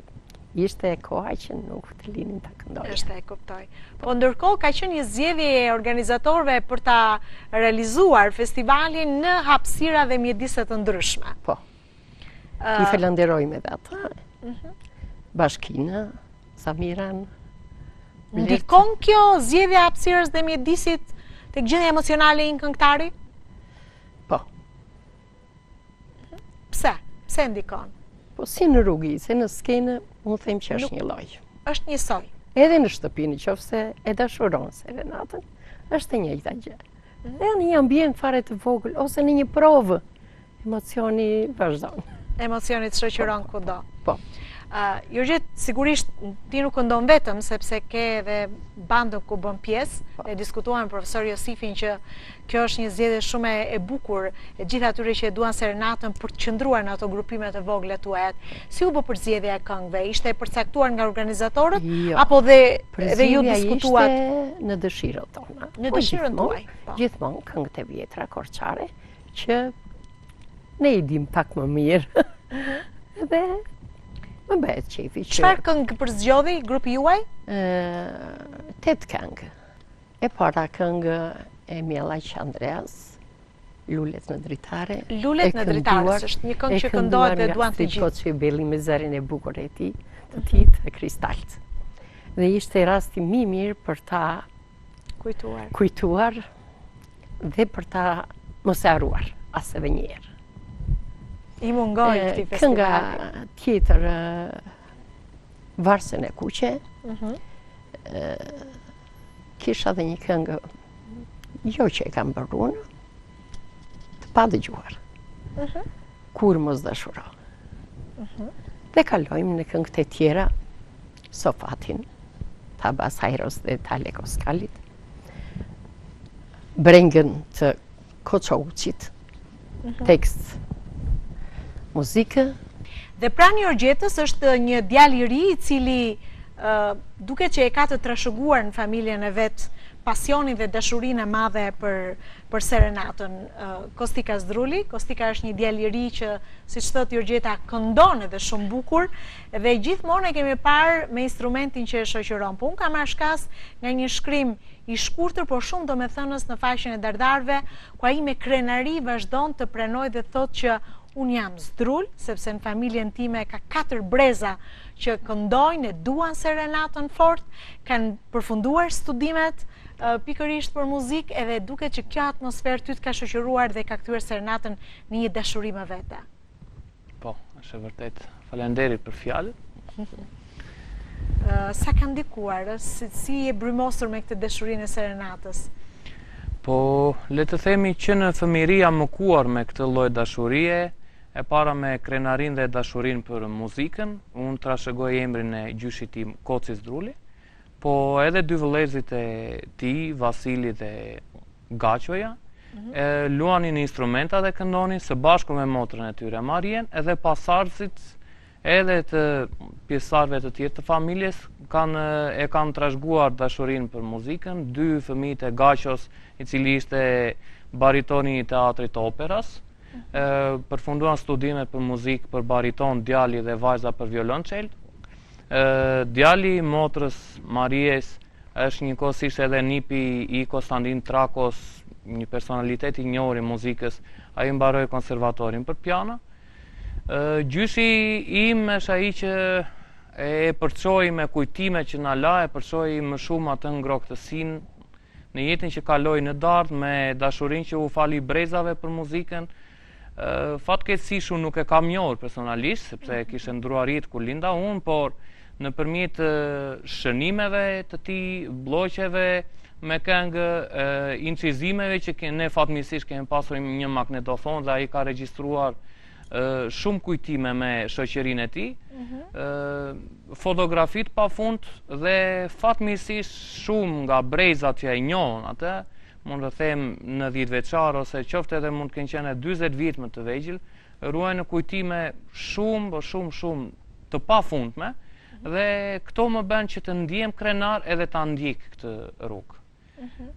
ishte e koha që nuk të linin ta këndoje. Është e kuptoj. Po ndërkohë ka qenë një zgjedhje e organizatorëve për ta realizuar festivalin në hapësira dhe mjedise të ndryshme. Po. I falenderojmë edhe ata. Mhm. Bashkinë, Samiran. Ndikon kjo zgjedhja e hapësirës dhe mjedisit tek gjendja emocionale e një këngëtari? Po. Pse? Pse ndikon? Po si në rrugë, si në skenë, unë them që është njëlloj. Është njësoj. Edhe në shtëpi, në qoftë se e dashuron serenatën, është e njëjta gjë. Mhm. Dhe në një ambient fare të vogël, ose në një provë, Emocioni vazhdon. Emocioni të shoqëron po, kudo. Po. Uh, Jorgjet, sigurisht ti nuk këndon vetëm, sepse ke edhe bandën ku bën pjesë, po. e diskutuam me profesor Josifin që kjo është një zgjedhje shumë e bukur e gjithë atyre që e duan serenatën për të qëndruar në ato grupime të vogla tuajat. Si u bë përzgjedhja e këngëve? Ishte e përcaktuar nga organizatorët jo. apo dhe edhe ju diskutuat? Ishte në dëshirën tonë. Në po, dëshirën tuaj. Po. Gjithmonë këngët e vjetra korçare që ne i dim pak më mirë. Mhm. Dhe më bëhet qejfi që... Çfarë këngë përzgjodhi grupi juaj? 8 këngë. E para këngë e Mjellaq Andreas, Lulet në dritare. Lulet në dritare, është një këngë që këndohet dhe duan të gjithë. E kënduar nga Belli me zërin e bukur e tij, të tij të kristalt. Dhe ishte rasti më i mirë për ta kujtuar. Kujtuar dhe për ta mos e harruar as edhe një herë. I mungoi këtij festivali. Kënga tjetër Varsen e kuqe. Mhm. Kisha dhe një këngë jo që e kam bërë unë, të padëgjuar. Mhm. Kurrë mos dashuro. Mhm. Dhe kalojmë në këngët e tjera, Sofatin, të Abas Hajros dhe të Aleko Skalit, Brengën të Koço Uçit, mhm. tekst muzikë. Dhe pranë Jorgjetës është një djalë i ri i cili duket që e ka të trashëguar në familjen e vet pasionin dhe dashurinë e madhe për për serenatën. Kostika Zdruli, Kostika është një djalë i ri që, siç thotë Jorgjeta, këndon edhe shumë bukur dhe gjithmonë e kemi parë me instrumentin që e shoqëron. Po unë kam marrë shkas nga një shkrim i shkurtër, por shumë domethënës në faqen e Dardarëve, ku ai me krenari vazhdon të pranojë dhe thotë që unë jam Zdrul, sepse në familjen time ka katër breza që këndojnë e duan serenatën fort, kanë përfunduar studimet pikërisht për muzikë edhe duket që kjo atmosferë ty të ka shoqëruar dhe ka kthyer serenatën në një dashuri më vete. Po, është e vërtetë. Faleminderit për fjalët. Sa ka ndikuar, si, si je brymosur me këtë dashurinë e serenatës? Po, le të themi që në fëmijëri jam mëkuar me këtë lloj dashurie, e para me krenarinë dhe dashurinë për muzikën, unë trashëgoj emrin e gjyshit tim Koci Zdruli, Po edhe dy vëllezërit e tij, Vasili dhe Gaqoja, mm -hmm. luanin instrumenta dhe këndonin së bashku me motrën e tyre Marien, edhe pasardhësit edhe të pjesëtarëve të tjerë të familjes kanë e kanë trashëguar dashurinë për muzikën, dy fëmijët e Gaqos, i cili ishte baritoni i teatrit të operas, mm -hmm. përfunduan studimet për muzikë për bariton, djali dhe vajza për violonçel. Djali i motrës Maries është njëkohësisht edhe nipi i Kostandin Trakos, një personalitet i njohur i muzikës. Ai mbaroi konservatorin për piano. Gjyshi im është ai që e përçoi me kujtime që na la, e përçoi më shumë atë ngrohtësinë në jetën që kaloi në Dardhë, me dashurinë që u fali brezave për muzikën, Fatkeqësisht unë nuk e kam njohur personalisht, sepse mhm. kishte ndërruar jetë kur linda unë, por nëpërmjet shënimeve të tij, blloqeve me këngë, incizimeve që ne fatmirësisht kemi pasur një magnetofon dhe ai ka regjistruar shumë kujtime me shoqërinë e tij, mhm. fotografitë pa fund dhe fatmirësisht shumë nga brezat që e njohën atë, mund të them në dhjetëvjeçar ose qoftë edhe mund të kenë qenë 40 vjet më të vegjël, ruajnë kujtime shumë, po shumë shumë të pafundme dhe këto më bën që të ndihem krenar edhe ta ndjek këtë rrugë. Mhm.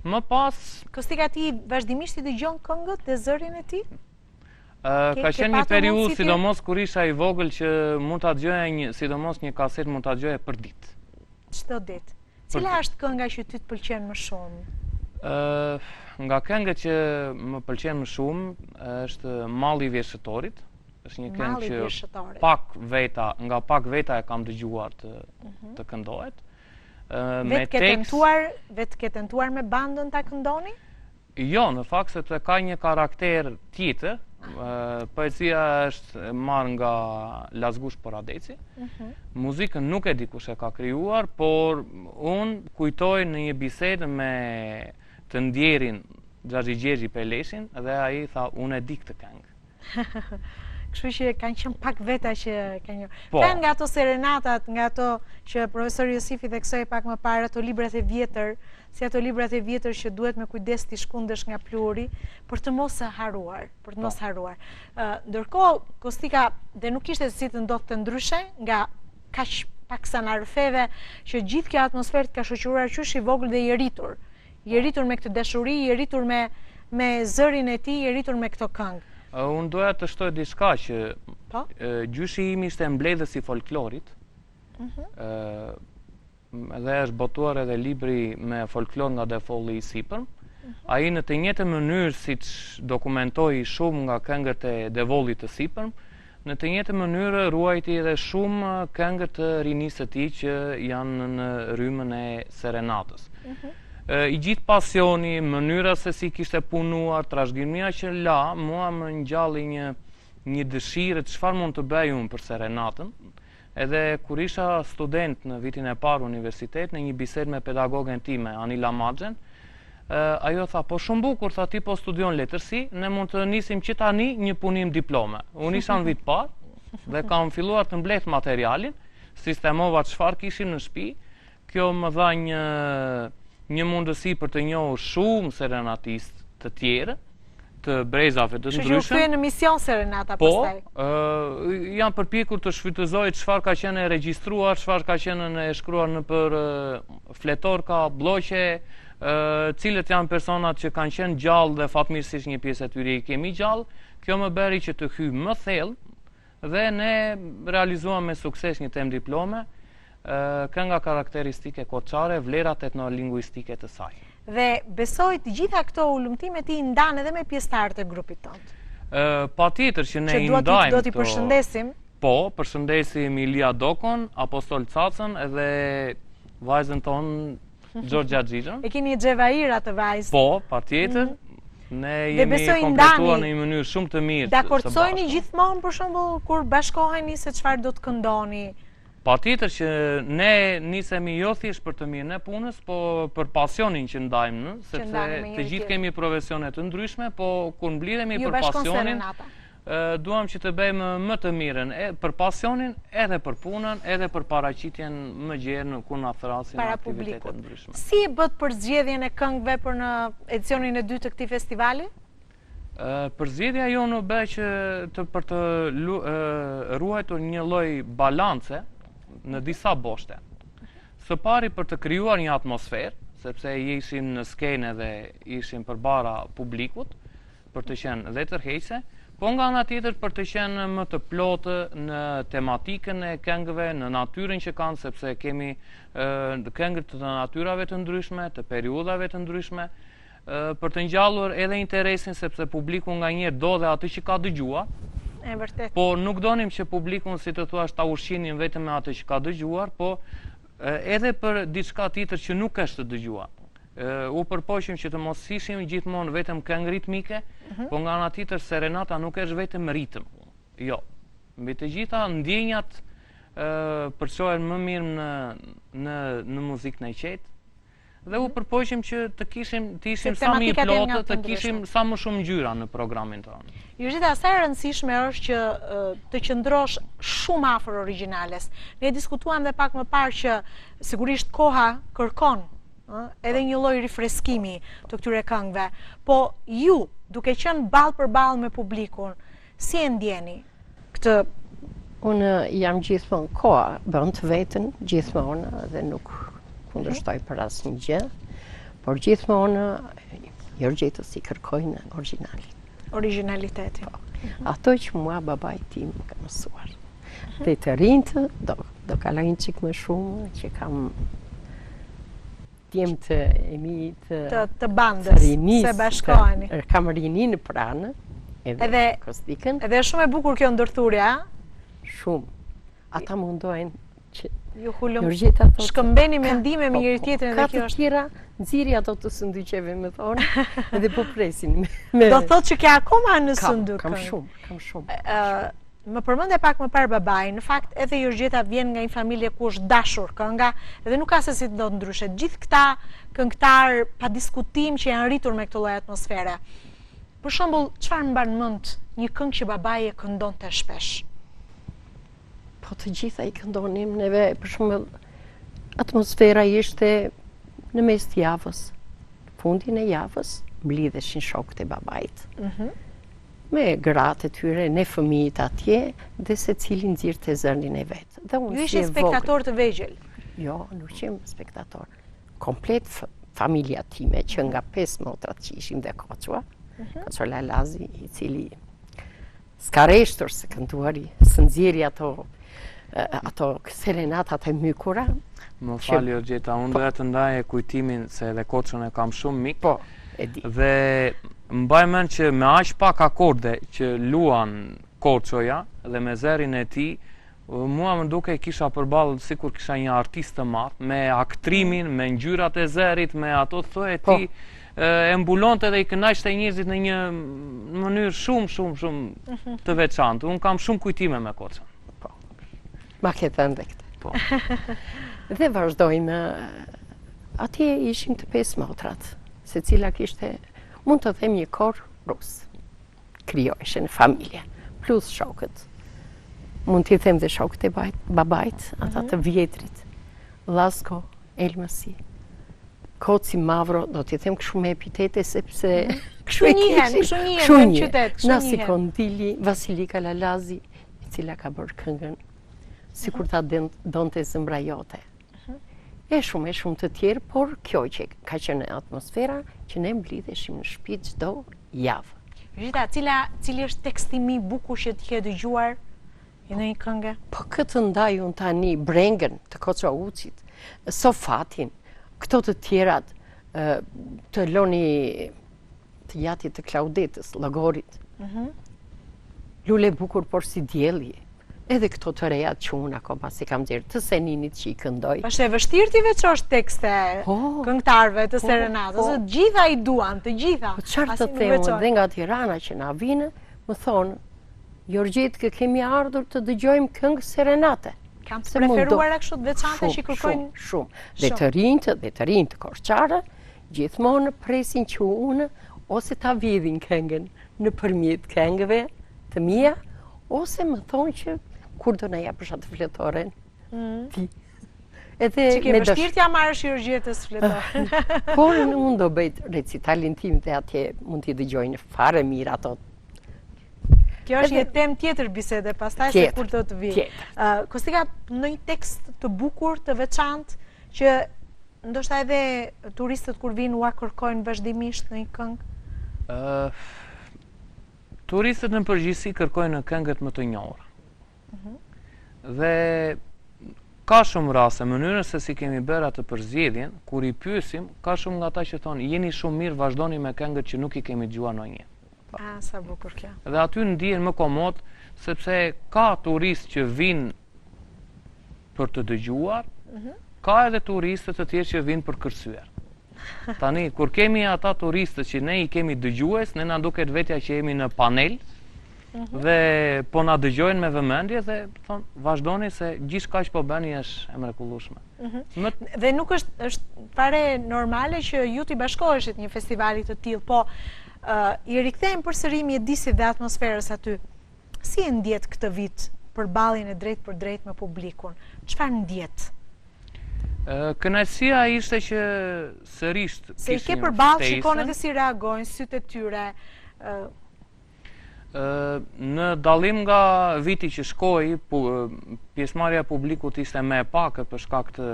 Më pas Kostika ti vazhdimisht i dëgjon këngët dhe zërin e tij? Ka qenë një periudhë, sidomos kur isha i vogël që mund ta dëgjoja një, sidomos një kasetë mund ta dëgjoja për ditë. Çdo ditë. Cila është kënga që ty të pëlqen më shumë? Ë, nga këngët që më pëlqen më shumë është Malli i Vjeshtëtorit. Është një këngë që pak veta, nga pak veta e kam dëgjuar të mhm. të këndohet. Me vetë ke tentuar, vetë ke tentuar me bandën ta këndoni? Jo, në fakt sepse ka një karakter tjetër. Poezia është marrë nga Lasgush Poradeci. Mhm. Muzikën nuk e di kush e ka krijuar, por unë kujtoj në një bisedë me të ndjerin Xhaxhi Gjergji Peleshin dhe ai tha unë e di këtë këngë. Kështu që kanë qenë pak veta që kanë një. Po. Kanë nga ato serenatat, nga ato që profesor Josifi theksoi pak më parë, ato librat e vjetër, si ato librat e vjetër që duhet me kujdes t'i shkundësh nga pluhuri, për të mos e harruar, për të po. mos harruar. Ndërkohë, Kostika, dhe nuk ishte si të ndodhte ndryshe nga kaq pak sa na rrëfeve që gjithë kjo atmosferë të ka shoqëruar qysh i vogël dhe i rritur. Je rritur me këtë dashuri, je rritur me me zërin e tij, je rritur me këto këngë. Unë doja të shtoj diçka që po? gjyshi im ishte mbledhës i folklorit. Mhm. Dhe është botuar edhe libri me folklor nga Devolli i Sipërm. Mhm. Ai në të njëjtën mënyrë siç dokumentoi shumë nga këngët e Devollit të Sipërm, Në të njëjtën mënyrë ruajti edhe shumë këngë të rinisë së tij që janë në rrymën e serenatës. Mhm. I gjithë pasioni, mënyra se si kishte punuar, trashëgimia që la, mua më ngjalli një një dëshirë çfarë mund të bëj unë për serenatën. Edhe kur isha student në vitin e parë universitet, në një bisedë me pedagogen time, Anila Maxhen, ajo tha, po shumë bukur, tha ti po studion letërsi, ne mund të nisim që tani një punim diplome. Unë isha në vit parë dhe kam filluar të mbledh materialin, sistemova çfarë kishim në shtëpi. Kjo më dha një një mundësi për të njohur shumë serenatistë të tjerë, të brezave të ndryshëm. Kështu që u kthye në mision serenata po, pastaj. Po, jam përpjekur të shfrytëzoj çfarë ka qenë e regjistruar, çfarë ka qenë e shkruar nëpër fletorka, blloqe, cilët janë personat që kanë qenë gjallë dhe fatmirësisht një pjesë e tyre i kemi gjallë. Kjo më bëri që të hyj më thellë dhe ne realizuam me sukses një temë diplome, kënga karakteristike korçare, vlerat etnolinguistike të saj. Dhe besoj të gjitha këto hulumtime ti i ndan edhe me pjesëtarët e grupit tënd. Patjetër që ne i ndajmë. Që do t'i përshëndesim. Po, përshëndesim Ilia Dokon, Apostol Cacën edhe vajzën tonë Xhorxha Xhixhën. E keni xhevair atë vajzë. Po, patjetër. Mm -hmm. Ne jemi kompletuar në një mënyrë shumë të mirë. Dakortësoheni gjithmonë për shembull kur bashkoheni se çfarë do të këndoni. Patjetër që ne nisemi jo thjesht për të mirën e punës, po për pasionin që ndajmë, sepse të gjithë kemi profesione të ndryshme, po kur mblidhemi për pasionin, duam që të bëjmë më të mirën e, për pasionin, edhe për punën, edhe për paraqitjen më gjerë në kur na thërrasin në aktivitete të ndryshme. Si e bëtë përzgjedhjen e këngëve për në edicionin e dytë të këtij festivali? Përzgjedhja jonë u bë që të për të ruajtur një lloj balance në disa boshte. Së pari për të krijuar një atmosferë, sepse ishim në skenë dhe ishim përpara publikut, për të qenë dhe tërheqëse, po nga ana tjetër për të qenë më të plotë në tematikën e këngëve, në natyrën që kanë, sepse kemi këngë të natyrave të ndryshme, të periudhave të ndryshme, për të ngjallur edhe interesin sepse publiku nganjëherë do dhe atë që ka dëgjuar. E vërtetë. Po nuk donim që publikun si të thuash ta ushqenim vetëm me atë që ka dëgjuar, po edhe për diçka tjetër që nuk është dëgjuar. U përpoqëm që të mos ishim gjithmonë vetëm këngë ritmike, mm -hmm. po nga ana tjetër serenata nuk është vetëm ritëm. Jo. Mbi të gjitha ndjenjat përçohen më mirë në në në muzikën e qetë, dhe u mhm. përpoqëm që të kishim të ishim sa më i plotë, të kishim sa më shumë ngjyra në programin tonë. Jozita, sa e rëndësishme është që të qëndrosh shumë afër origjinales. Ne diskutuam dhe pak më parë që sigurisht koha kërkon edhe një lloj rifreskimi të këtyre këngëve. Po ju, duke qenë ballë për ballë me publikun, si e ndjeni këtë Unë jam gjithmonë koha bën të vetën gjithmonë dhe nuk kundërshtoj për asnjë gjë, por gjithmonë Jorgjetës i kërkojnë origjinalin. Origjinalitetin. Po. Ato që mua babai tim më ka mësuar. Dhe të rinjtë do, do kalojnë çik më shumë që kam djemtë e mi të, të, të bandës, të rinisë, se bashkoheni. Kam rininë pranë. Edhe, edhe Kostikën. Edhe është shumë e bukur kjo ndërthurja, a? Shumë. Ata mundohen që ju hulum. Jorgjeta thotë, shkëmbeni mendime me po, njëri po, tjetrin dhe kjo është. Ka të tjera, nxirri ato të sëndyqeve më thonë, edhe po presin. Me... Do thotë që ke akoma në sëndyk. Kam shumë, kam shumë. Më përmende pak më parë babain, në fakt edhe Jorgjeta vjen nga një familje ku është dashur kënga dhe nuk ka se si të ndodhë ndryshe. Gjithë këta këngëtarë pa diskutim që janë rritur me këtë lloj atmosfere. Për shembull, çfarë mban mend një këngë që babai e këndonte shpesh? Po të gjitha i këndonim neve, për shembull, atmosfera ishte në mes të javës. Fundin e javës mblidheshin shokët e babait. Mm -hmm. Me gratë e tyre, ne fëmijët atje dhe secili nxirrte zërin e vet. Dhe unë Ju ishit spektatorë të vegjël? Jo, nuk qemë spektatorë. Komplet familja time, që nga pesë motrat që ishim dhe Koçua, mm -hmm. Koço Lalazi, i cili s'ka reshtur së kënduari, së nxjerri ato ato serenatat e mykura. Më fal Jorgjeta, unë po. doja të ndaj kujtimin se edhe Koçon e kam shumë mik. Po, e di. Dhe mbaj mend që me aq pak akorde që luan Koçoja dhe me zërin e tij, mua më dukej kisha përballë sikur kisha një artist të madh me aktrimin, me ngjyrat e zërit, me ato thoje po. ti e mbulonte dhe i kënaqte njerëzit në një mënyrë shumë shumë shumë mhm. të veçantë. Unë kam shumë kujtime me Koçon. Po. Ma ke thënë dhe këtë. Po. dhe vazhdojmë atje ishim të pesë motrat, secila kishte mund të them një kor rus. Krijoheshe në familje, plus shokët. Mund t'i them dhe shokët e babait, ata mhm. të vjetrit. Lasko, Elmasi, Koci Mavro, do t'i them kështu me epitete, sepse mhm. kështu e njihen, kështu njihen në qytet, kështu njihen. Nasi Kondili, Vasilika Lalazi, e cila ka bërë këngën, sikur ta donte zemra jote. Mhm. E shumë e shumë të tjerë, por kjo që ka qenë atmosfera që ne mblidheshim në shtëpi çdo javë. Rita, cila, cili është teksti më i bukur që ti ke dëgjuar i ndonjë kënge? Po këtë ndaj unë tani, Brengën të Koço Ucit, Sofatin, këto të tjerat, të Loni të jatit të Klaudetës, Llogorit. Mm -hmm. Lule e bukur, por si dielli. Edhe këto të rejat që unë akoma s'i kam nxjerrë, të Seninit që i këndoj. Është e vështirë t'i veçosh tekste po, këngëtarëve të po, serenatës, po, të gjitha i duan, të gjitha. Po çfarë të them unë dhe nga Tirana që na vinë, më thonë, Jorgjetë kemi ardhur të dëgjojmë këngë serenate. Kanë të preferuara kështu të veçanta që i kërkojnë? Shumë, shumë. Dhe të rinjtë, dhe të rinjtë korçarë, Gjithmonë presin që unë ose ta vjedhin këngën nëpërmjet këngëve të mia, ose më thonë që kur do na japësh atë fletoren mm. ti. Edhe që ke vështirë t'ia marrësh Jorgjetës fletoren. Por unë do bëj recitalin tim dhe atje mund t'i dëgjojnë fare mirë ato. Kjo është një temë tjetër bisede, pastaj se kur do të vijë. Kostika, ndonjë tekst të bukur, të veçantë, që Ndoshta edhe turistët kur vijnë ua kërkojnë vazhdimisht ndonjë këngë? Ë Turistët në përgjithësi kërkojnë këngët më të njohura. Mm Dhe ka shumë raste, mënyrën se si kemi bërë atë përzgjedhjen, kur i pyesim, ka shumë nga ata që thonë, jeni shumë mirë, vazhdoni me këngët që nuk i kemi dëgjuar ndonjëherë. Po. A, sa bukur kjo. Dhe aty ndihen më komod, sepse ka turistë që vijnë për të dëgjuar, mhm. ka edhe turistë të tjerë që vijnë për kërcyer. Tani, kur kemi ata turistët që ne i kemi dëgjues, ne na duket vetja që jemi në panel, mhm. dhe po na dëgjojnë me vëmendje dhe thonë, vazhdoni se gjithçka që po bëni është e mrekullueshme. Mhm. Dhe nuk është, është fare normale që ju t'i bashkoheshit një festivali të tillë, po i rikthehemi përsëri mjedisit dhe atmosferës aty. Si e ndjetë këtë vit përballjen e drejtpërdrejtë me publikun? Çfarë ndjetë? Kënaqësia ishte që sërish kishim Se i ke përballë, shikon edhe si reagojnë, sytë e tyre. Në dallim nga viti që shkoi, pjesëmarrja e publikut ishte më e pakët për shkak të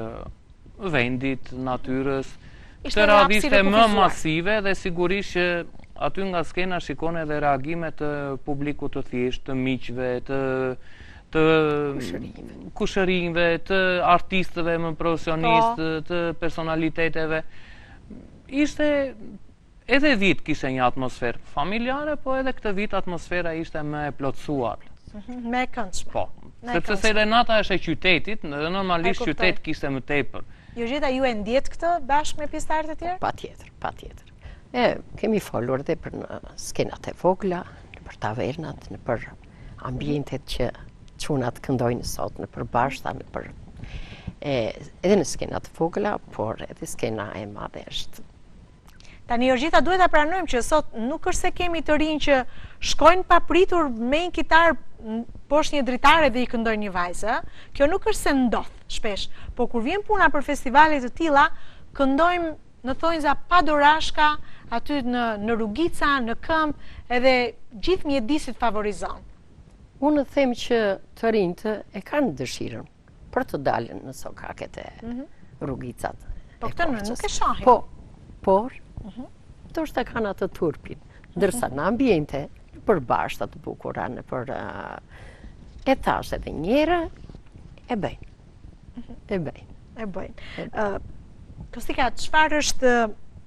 vendit, natyrës. Këtë radhë ishte më masive dhe sigurisht që aty nga skena shikon edhe reagimet e publikut të thjeshtë, të miqve, të të kushërinjve, të artistëve më profesionistë, po. të personaliteteve. Ishte. Edhe vit kishte një atmosferë familjare, po edhe këtë vit atmosfera ishte më e plotësuar. Mhm, më e këndshme. Po, sepse serenata është e qytetit, dhe normalisht qytet kishte më tepër. Jorgjeta, ju e ndjetë këtë bashkë me pjesëtarët e tjerë? Patjetër, patjetër. E, kemi folur dhe për në skenat e vogla, nëpër tavernat, nëpër ambientet që çunat këndojnë sot, nëpër bashta, nëpër... E, edhe në skenat e vogla, por edhe skena e madhe është Tani Jorgjeta duhet ta pranojmë që sot nuk është se kemi të rinj që shkojnë papritur me një kitarë poshtë një dritare dhe i këndojnë një vajze, ë? Kjo nuk është se ndodh shpesh, po kur vjen puna për festivale të tilla, këndojmë në thonjza pa dorashka, aty në në rrugica, në këmbë, edhe gjithë mjedisi të favorizon. Unë them që të rinjtë e kanë dëshirën. për të dalë në sokaket e mhm. rrugicat. Po këtë ne nuk e shohim. Po, por, mhm. ndoshta kanë atë turpin. Ndërsa në ambiente, nëpër bashta të bukura, nëpër e thashë edhe njëherë, e bëjnë. Mhm. E bëjnë. E bëjnë. Kostika, çfarë është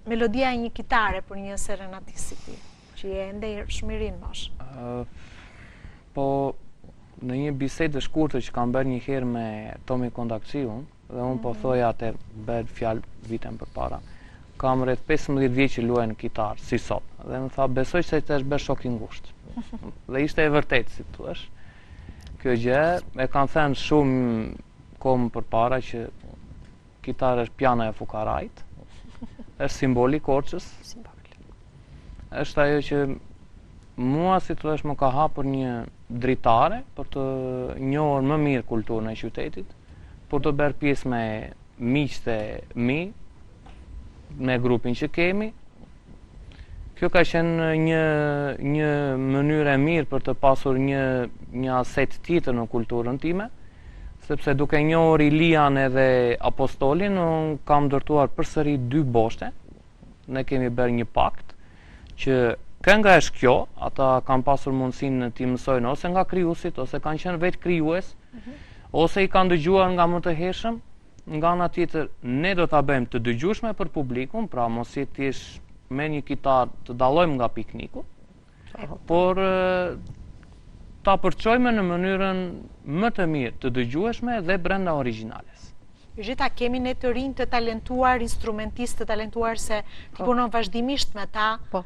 melodia e një kitare për një serenatist si ti? Që je ende shumë i ri në moshë. Po, në një bisedë të shkurtër që kam bërë një herë me Tomi Kondakçiun, dhe unë po mhm. thoja atë bëhet fjalë vite më përpara, kam rreth 15 vjet që luaj në kitarë, si sot. Dhe më tha, besoj se të është bërë shok i ngushtë. dhe ishte e vërtetë, si të thuash. Kjo gjë e kam thënë shumë kohë më përpara që Kitara është piano e fukarajt, është simboli i Korçës. Simbol. Është ajo që mua si të thuash më ka hapur një dritare për të njohur më mirë kulturën e qytetit, për të bërë pjesë me miqtë e mi, me grupin që kemi. Kjo ka qenë një një mënyrë e mirë për të pasur një një aset tjetër në kulturën time. Sepse duke njohur Ilian edhe Apostolin, unë kam ndërtuar përsëri dy boshte. Ne kemi bërë një pakt që kënga është kjo, ata kanë pasur mundësinë t'i mësojnë ose nga krijuesit, ose kanë qenë vetë krijues, mm -hmm. ose i kanë dëgjuar nga më të hershëm. Nga ana tjetër, ne do ta bëjmë të dëgjueshme për publikun, pra mos jetë thjesht me një kitarë të dallojmë nga pikniku. Por ta përçojmë në mënyrën më të mirë të dëgjueshme dhe brenda origjinales. Jorgjeta, kemi ne të rinj të talentuar, instrumentistë të talentuar se ti po. punon vazhdimisht me ta. Po.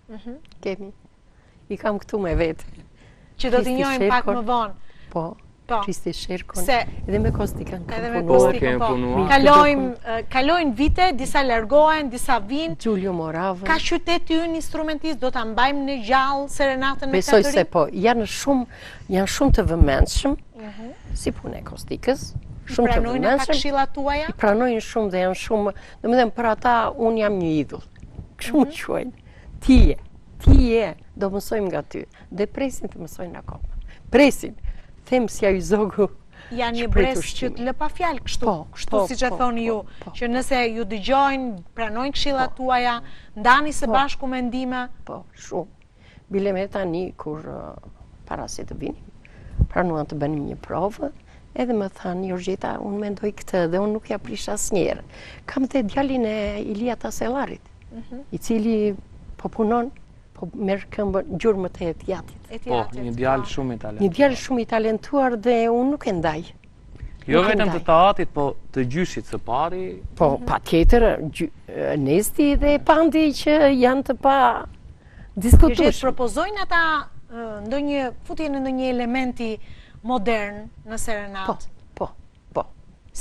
Mhm. Kemi. I kam këtu me vete. Që do t'i njohim pak më vonë. Po. Po. Kristi Sherkon. Se edhe me Kostikën kam edhe me Kostikën, po. Kalojmë kalojnë vite, disa largohen, disa vijnë. Giulio Moravën. Ka qyteti ynë instrumentist, do ta mbajmë ne gjallë serenatën me Besoj se po, janë shumë janë shumë të vëmendshëm. Mhm. Si puna e Kostikës, shumë të vëmendshëm. Pranojnë ata këshillat tuaja? I pranojnë shumë dhe janë shumë, domethënë për ata unë jam një idhull. Kështu më mhm. quajnë. Ti je, ti je, do mësojmë nga ty. Dhe presin të mësojnë akoma. Presin, them si ai zogu Janë një brez që të lë pa fjalë kështu, po, kështu po, siç e po, thoni ju, që nëse ju dëgjojnë, pranojnë këshillat tuaja, ndani së bashku mendime. Po, shumë. Bile me tani, kur para se të vinim, pranuan të bënim një provë, edhe më thanë, Jorgjeta, unë mendoj këtë dhe unë nuk ia prish asnjëherë. Kam dhe djalin e Ilia Tasellarit, mhm. i cili po punon Po merr këmbën gjurmët e të jatit. Po, një djalë po. shumë i talentuar. Një djalë shumë i talentuar dhe unë nuk e ndaj. Jo vetëm të të atit, po të gjyshit së pari. Po, mhm. patjetër, Nesti dhe Pandi që janë të padiskutueshëm. Që propozojnë ata ndonjë futjen e ndonjë elementi modern në serenatë. Po, po. Po.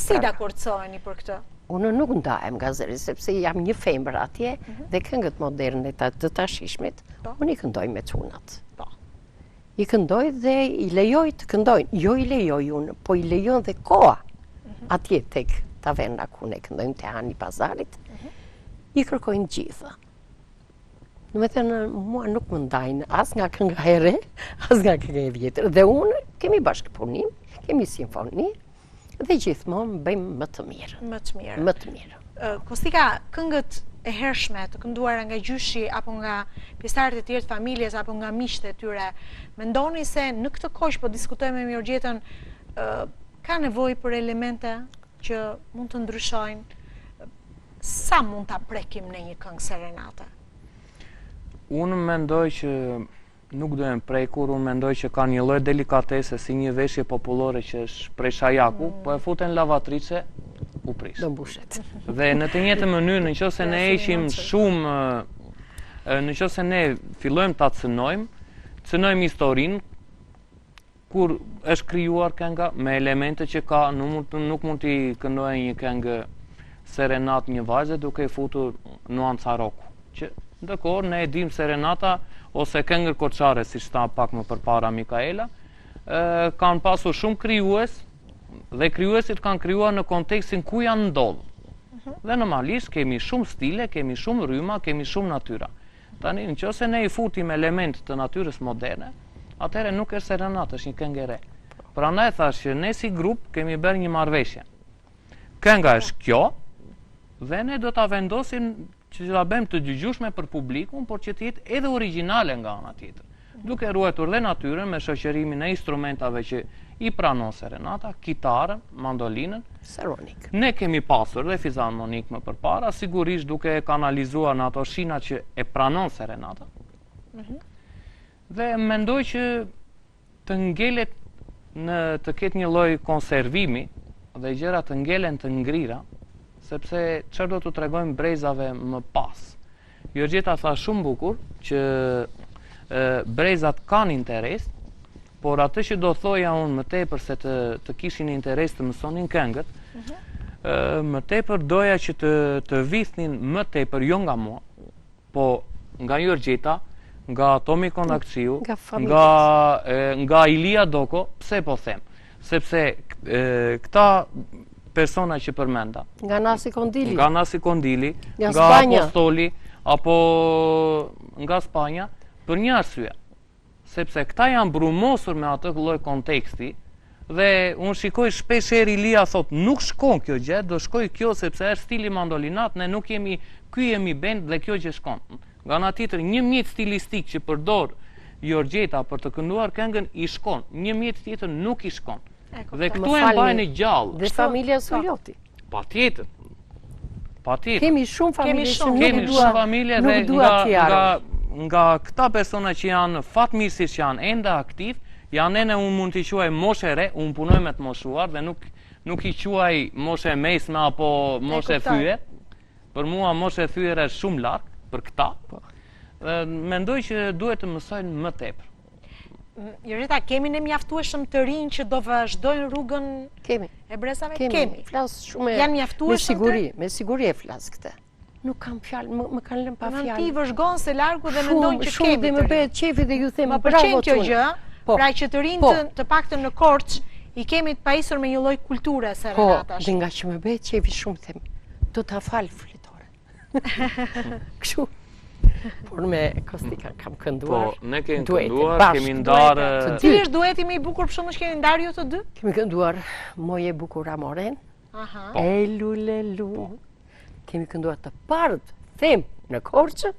Si dakordësoheni për këtë? Unë nuk ndahem nga zëri, sepse jam një femër atje mhm. dhe këngët moderne të, të tashishmit, po. unë i këndoj me çunat. Po. I këndoj dhe i lejoj të këndojnë. Jo i lejoj unë, po i lejon dhe koha mhm. atje tek taverna ku ne këndojmë te Hani i Pazarit, mhm. i kërkojnë gjitha. Domethënë, mua nuk më ndajnë as nga kënga e re, as nga kënga e vjetër. Dhe unë kemi bashkëpunim, kemi simfoni, dhe gjithmonë bëjmë më të mirë. Më të mirë. Më të mirë. Kostika, këngët e hershme të kënduara nga gjyshi apo nga pjesëtarët e tjerë të familjes apo nga miqtë e tyre, mendoni se në këtë kohë që po diskutojmë me Jorgjetën, ka nevojë për elemente që mund të ndryshojnë sa mund ta prekim ne një këngë serenate? Unë mendoj që nuk do jenë prekur, unë mendoj që ka një lloj delikatese si një veshje popullore që është prej shajaku, mm. po e fute në lavatriçe, u prish. Do mbushet. Dhe në të njëjtën mënyrë, në qoftë se ne heqim shumë, në qoftë se ne fillojmë ta cënojmë, cënojmë historinë, kur është krijuar kënga me elemente që ka, nuk mund nuk mund t'i këndoje një këngë serenatë një vajze duke i futur nuanca roku. Që ndërkohë ne e dimë serenata ose këngë korçare siç tha pak më përpara Mikaela, ë kanë pasur shumë krijues dhe krijuesit kanë krijuar në kontekstin ku janë ndodhur. Mhm. Dhe normalisht kemi shumë stile, kemi shumë rryma, kemi shumë natyra. Tani, në qoftë se ne i futim elementë të natyrës moderne, atëherë nuk është serenatë, është një këngë e re. Prandaj thashë që ne si grup kemi bërë një marrëveshje. Kënga është kjo dhe ne do ta vendosim që ta bëjmë të dëgjueshme për publikun, por që të jetë edhe origjinale nga ana tjetër. Duke ruajtur dhe natyrën me shoqërimin e instrumentave që i pranon serenata, kitarën, mandolinën. Fisarmonik. Ne kemi pasur dhe fisarmonik më përpara, sigurisht duke e kanalizuar në ato shina që e pranon serenata. Mm -hmm. Dhe mendoj që të ngelet në të ketë një lloj konservimi dhe gjëra të ngelen të ngrira, sepse çfarë do t'u tregojmë brezave më pas. Jorgjeta tha shumë bukur që e, brezat kanë interes, por atë që do thoja unë më tepër se të, të kishin interes të mësonin këngët, mm -hmm. e, më tepër doja që të, të vithnin më tepër, jo nga mua, Po nga Jorgjeta, nga Tomi Kondakçiu, nga, nga, nga Ilia Doko, pse po them? Sepse e, këta persona që përmenda. Nga Nasi Kondili. Nga Nasi Kondili, nga, nga Apostoli, apo nga Spanja, për një arsye. Sepse këta janë brumosur me atë lloj konteksti dhe unë shikoj shpesh herë Ilia thotë nuk shkon kjo gjë, do shkojë kjo sepse është stili mandolinat, ne nuk jemi ky jemi bend dhe kjo gjë shkon. Nga ana tjetër, një mjet stilistik që përdor Jorgjeta për të kënduar këngën i shkon, një mjet tjetër nuk i shkon. Dhe këtu e mbajnë gjallë. Dhe familja Suljoti. Patjetër. Patjetër. Kemi shumë familje që nuk kemi shumë familje dhe nga nga nga këta persona që janë fatmirësisht që janë ende aktiv, janë ende unë mund t'i quaj moshë e re, unë punoj me të moshuar dhe nuk nuk i quaj moshë e mesme apo moshë e thyer. Për mua moshë e thyer është shumë larg për këta. Po. Dhe mendoj që duhet të mësojnë më tepër. Jorgjeta, kemi ne mjaftueshëm të rinj që do vazhdojnë rrugën kemi. e brezave? Kemi. kemi. Flas shumë Janë mjaftueshëm me siguri, me siguri e flas këtë. Nuk kam fjalë, më, më kanë lënë pa fjalë. Ti vëzhgon së largu dhe mendon që kemi. Shumë dhe më bëhet qefi dhe ju them bravo. Më pëlqen kjo gjë. Po, pra që të rinjtë po. të paktën në Korçë i kemi të pajisur me një lloj kulture serenatash. Po, dhe nga që më bëhet qefi shumë them, do ta fal fletoren. Kështu. Por me Kostika kam kënduar. Po, ne kemi kënduar, kemi ndarë... Cili është dueti më i bukur për shembull që keni ndarë ju të dy? Kemi kënduar Moj e bukura Moren. Aha. Po. E lu le lu. Po. Kemi kënduar të parët, them, në Korçë.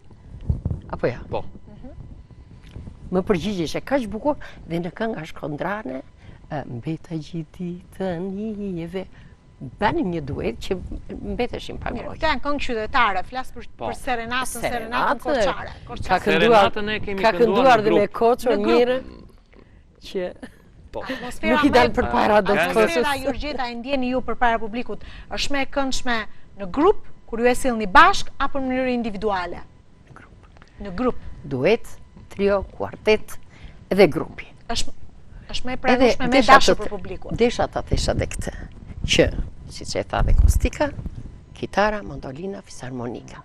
Apo ja? Po. Mhm. Më përgjigjeshe kaq bukur dhe në kënga shkodrane, mbeta gjithë ditën i ve bënim një duet që mbeteshim pa gojë. Këto janë këngë qytetare, flas për, po. për serenatën, serenatën korçare. Ka kënduar, ka kënduar dhe me Koço mirë që po. nuk i dalë përpara do të Koços. Atmosfera Jorgjeta e ndjeni ju përpara publikut, është më e këndshme në grup, kur ju e sillni bashkë, apo në mënyrë individuale? Në grup. Në grup. Duet, trio, kuartet dhe grupi. Është është më e pranueshme më e dashur për publikun. Desha ta thesha dhe këtë, që siç e tha dhe Kostika, kitara, mandolina, fisarmonika.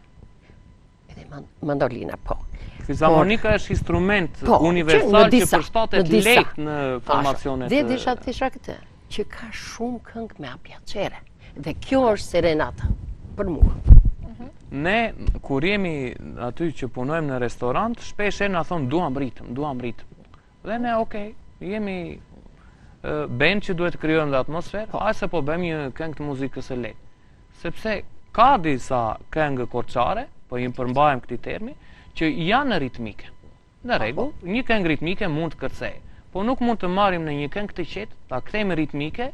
Edhe mandolina, po. Fisarmonika është instrument po, universal që, që përshtatet lehtë në formacionet. Dhe desha të thesha këtë, që ka shumë këngë me a piacere. Dhe kjo është serenata për mua. Mhm. Ne, kur jemi aty që punojmë në restorant, shpesh e na thonë duam ritëm, duam ritëm. Dhe ne, okej, jemi bend që duhet të krijojmë dhe atmosferë, po. se po bëjmë një këngë të muzikës së lehtë. Sepse ka disa këngë korçare, po i përmbahem këtij termi, që janë ritmike. Në rregull, një këngë ritmike mund të kërcejë, po nuk mund të marrim në një këngë të qetë, ta kthejmë ritmike,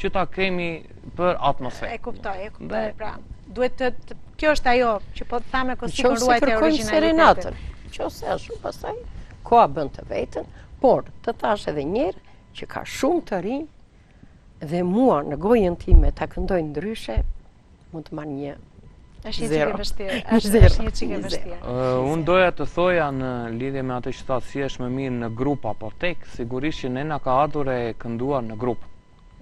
që ta kemi për atmosferë. E kuptoj, e kuptoj. Pra, duhet të, të kjo është ajo që po thamë Kostikën ruajtja e origjinalitetit. Qoftë se ashtu pastaj, koha bën të vetën, por të thashë edhe njëherë që ka shumë të rinj dhe mua në gojën time ta këndoj ndryshe, mund të marr një Është një çikë e vështirë, është është një çikë e vështirë. Unë doja të thoja në lidhje me atë që thatë si është më mirë në grup apo tek, sigurisht që ne na ka ardhur e kënduar në grup.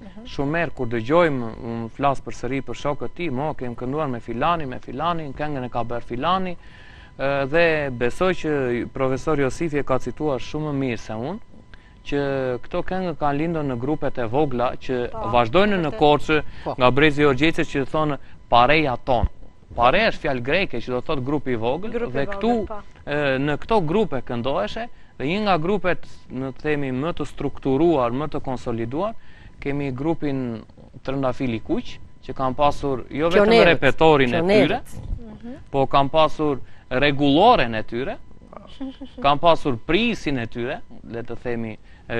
Mhm. Shumë herë kur dëgjojmë, unë flas përsëri për shokët tim, mo kem kënduar me filani, me filanin, këngën e ka bërë filani, dhe besoj që profesor Josifi e ka cituar shumë më mirë se unë, që këto këngë kanë lindur në grupet e vogla që po, vazhdojnë në Korçë po. nga brezi i Jorgjetës që thonë pareja tonë. Pare është fjalë greke që do të thotë grupi i vogël dhe këtu po. në këto grupe këndoheshe dhe një nga grupet në të themi më të strukturuar, më të konsoliduar, kemi grupin Trëndafili i Kuq që kanë pasur jo vetëm repertorin e tyre, mhm. po kanë pasur rregulloren e tyre, Kanë pasur prijësin e tyre, le të themi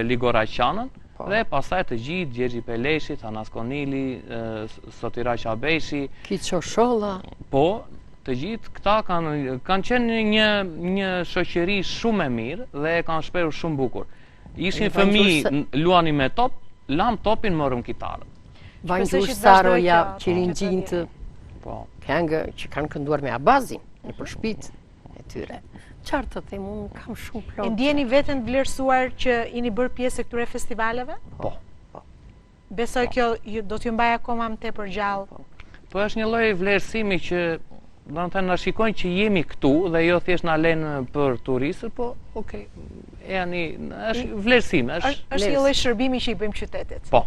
Ligoraq Qanën, po. dhe pastaj të gjithë, Gjergji Peleshi, Thanas Konili, Sotiraq Abeshi. Kiço Sholla. Po, të gjithë këta kanë, kanë qenë një, një shoqëri shumë e mirë dhe e kanë shprehur shumë bukur. Ishin fëmijë, luanin me top, lamë topin, morëm kitarën. Vangjush Saroja, Qirinxhinjtë, po. këngë që kanë kënduar me Abazin, nëpër shpitë e tyre. Çfarë të them, unë kam shumë plot. E ndjeni veten të vlerësuar që jeni bërë pjesë e këtyre festivaleve? Po. po. Besoj po. kjo do t'ju mbajë akoma më tepër gjallë. Po. po është një lloj vlerësimi që domethënë na shikojnë që jemi këtu dhe jo thjesht na lënë për turistët, po okay, jani është vlerësim, është është një lloj shërbimi që i bëjmë qytetit. Po.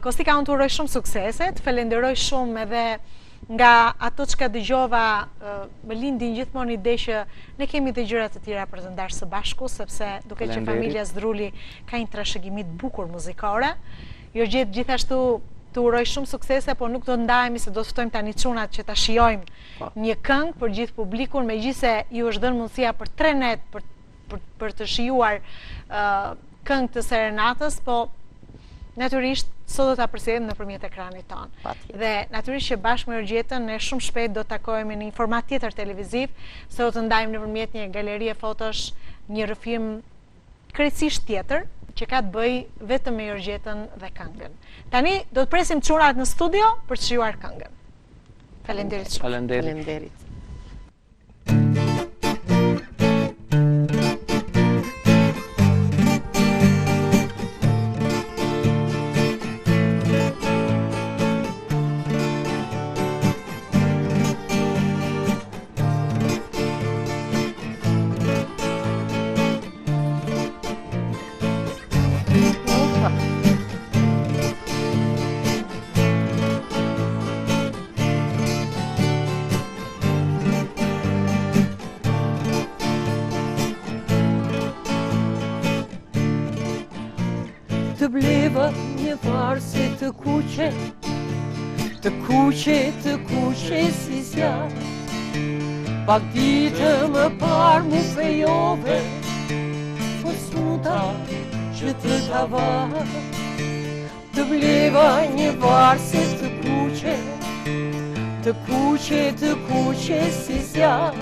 Kostika, unë të uroj shumë suksese, të falenderoj shumë edhe Nga ato çka dëgjova, më lindin gjithmonë ide që ne kemi dhe gjëra të tjera për të ndarë së bashku, sepse duket që familja Zdruli ka një trashëgimi të bukur muzikore. Jorgjetë gjithashtu të uroj shumë suksese, po nuk do të ndahemi se do të ftojmë tani çunat që ta shijojmë po. një këngë për gjithë publikun, megjithëse ju është dhënë mundësia për tre net për për, për të shijuar uh, këngë të serenatës, po natyrisht sot do ta përcjellim nëpërmjet ekranit tonë. Dhe natyrisht që bashkë me Jorgjetën ne shumë shpejt do të takohemi në një format tjetër televiziv, se do të ndajmë nëpërmjet një galerie fotosh një rrëfim krejtësisht tjetër që ka të bëjë vetëm me Jorgjetën dhe këngën. Tani do të presim çunat në studio për të shijuar këngën. Faleminderit shumë. Faleminderit. Faleminderit. Të bleva një varse të kuqe, të kuqe, të kuqe si zjarr. Pak ditë më parë m'u fejove, po s'munda që të ta var. Të bleva një varse të kuqe, të kuqe, të kuqe si zjarr.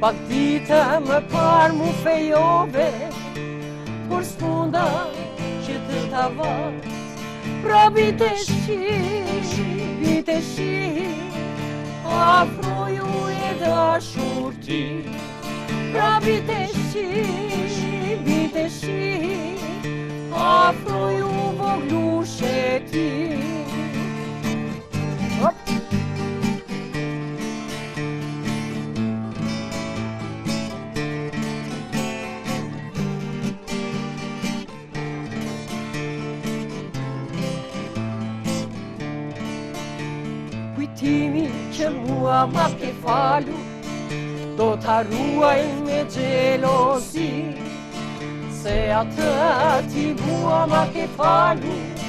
Pak ditë më parë m'u fejove, por s'munda që të ta var. Pra binte shi, binte shi, afroju e dashur ti. Pra binte shi, binte shi, afroju voglushe ti. Hop. Kujtimi që mua ma ke falur Do ta ruaj me xhelozi Se atë ti mua ma ke falur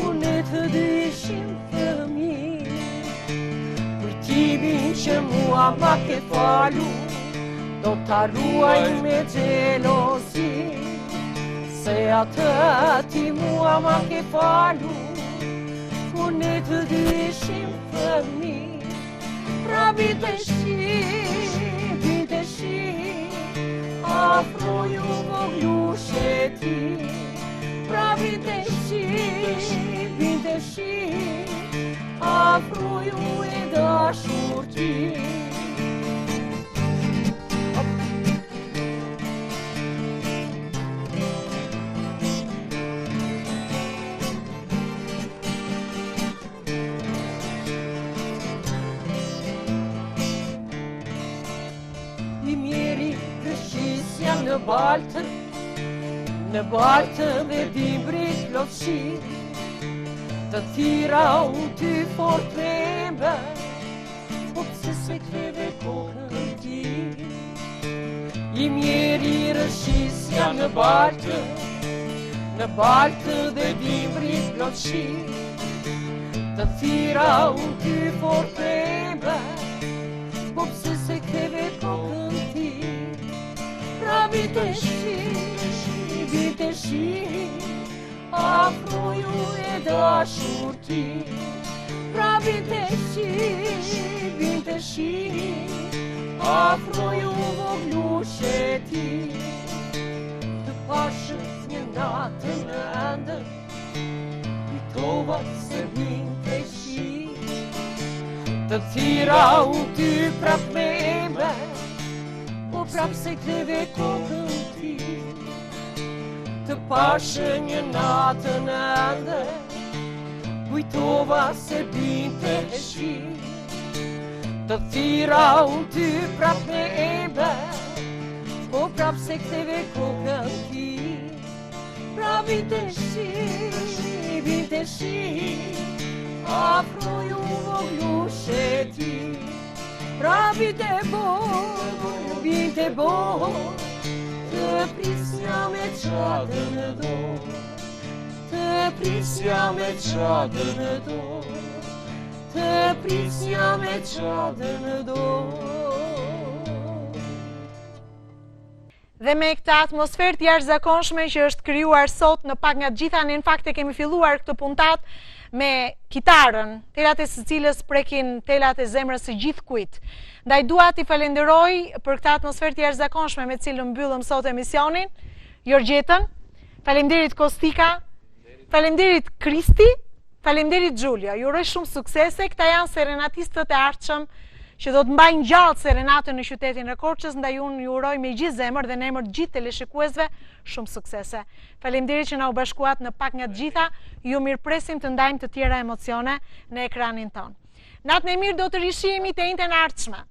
Kur ne të dy ishim fëmijë Kujtimi që mua ma ke falur Do ta ruaj me xhelozi Se atë ti mua ma ke falur Kur ne të dy ishim fëmijë Pra binte shi, binte shi. Afroju voglushe ti Pra binte shi, binte shi Afroju e dashur ti I mjeri rrëshqisja në baltë, në baltë dhe dimrit plot shi, të thirra unë ty fort me emër, po pse s'e ktheve kokën ti? I mjeri rrëshqisja në baltë, në baltë dhe dimrit plot shi, të thirra unë ty fort me emër, Po pse s'e ktheve kokën ti Pra binte shi, binte shi Afroju e dashur ti Pra binte shi, binte shi Afroju voglushe ti Të pashë një natë në ëndërr Kujtova se binte shi Të thirra unë ty prap me emër Po prap s'e ktheve kokën ti Të pashë një natë në ëndërr Kujtova se binte shi Të thirra unë ty prap me emër Po prap s'e ktheve kokën ti Pra binte shi, binte shi, afroju voglushe ti. Pra binte borë, binte borë, të prisja me çadër në dorë. Të prisja me çadër në dorë, të prisja me çadër në dorë. Dhe me këtë atmosferë të jashtëzakonshme që është krijuar sot në pak nga të gjitha, ne në fakt e kemi filluar këtë puntatë me kitarën, telat e së cilës prekin telat e zemrës së gjithkujt. Ndaj dua t'i falenderoj për këtë atmosferë të jashtëzakonshme me të cilën mbyllëm sot emisionin, Jorgjetën, faleminderit Kostika, faleminderit Kristi, Faleminderit Xhulio, ju uroj shumë suksese, këta janë serenatistët e ardhshëm që do të mbajnë gjallë serenatën në qytetin e Korçës, ndaj unë ju uroj me gjithë zemër dhe në emër të gjithë teleshikuesve shumë suksese. Faleminderit që na u bashkuat në pak nga të gjitha, ju mirëpresim të ndajmë të tjera emocione në ekranin tonë. Natën e mirë do të rishihemi të enjten e ardhshme.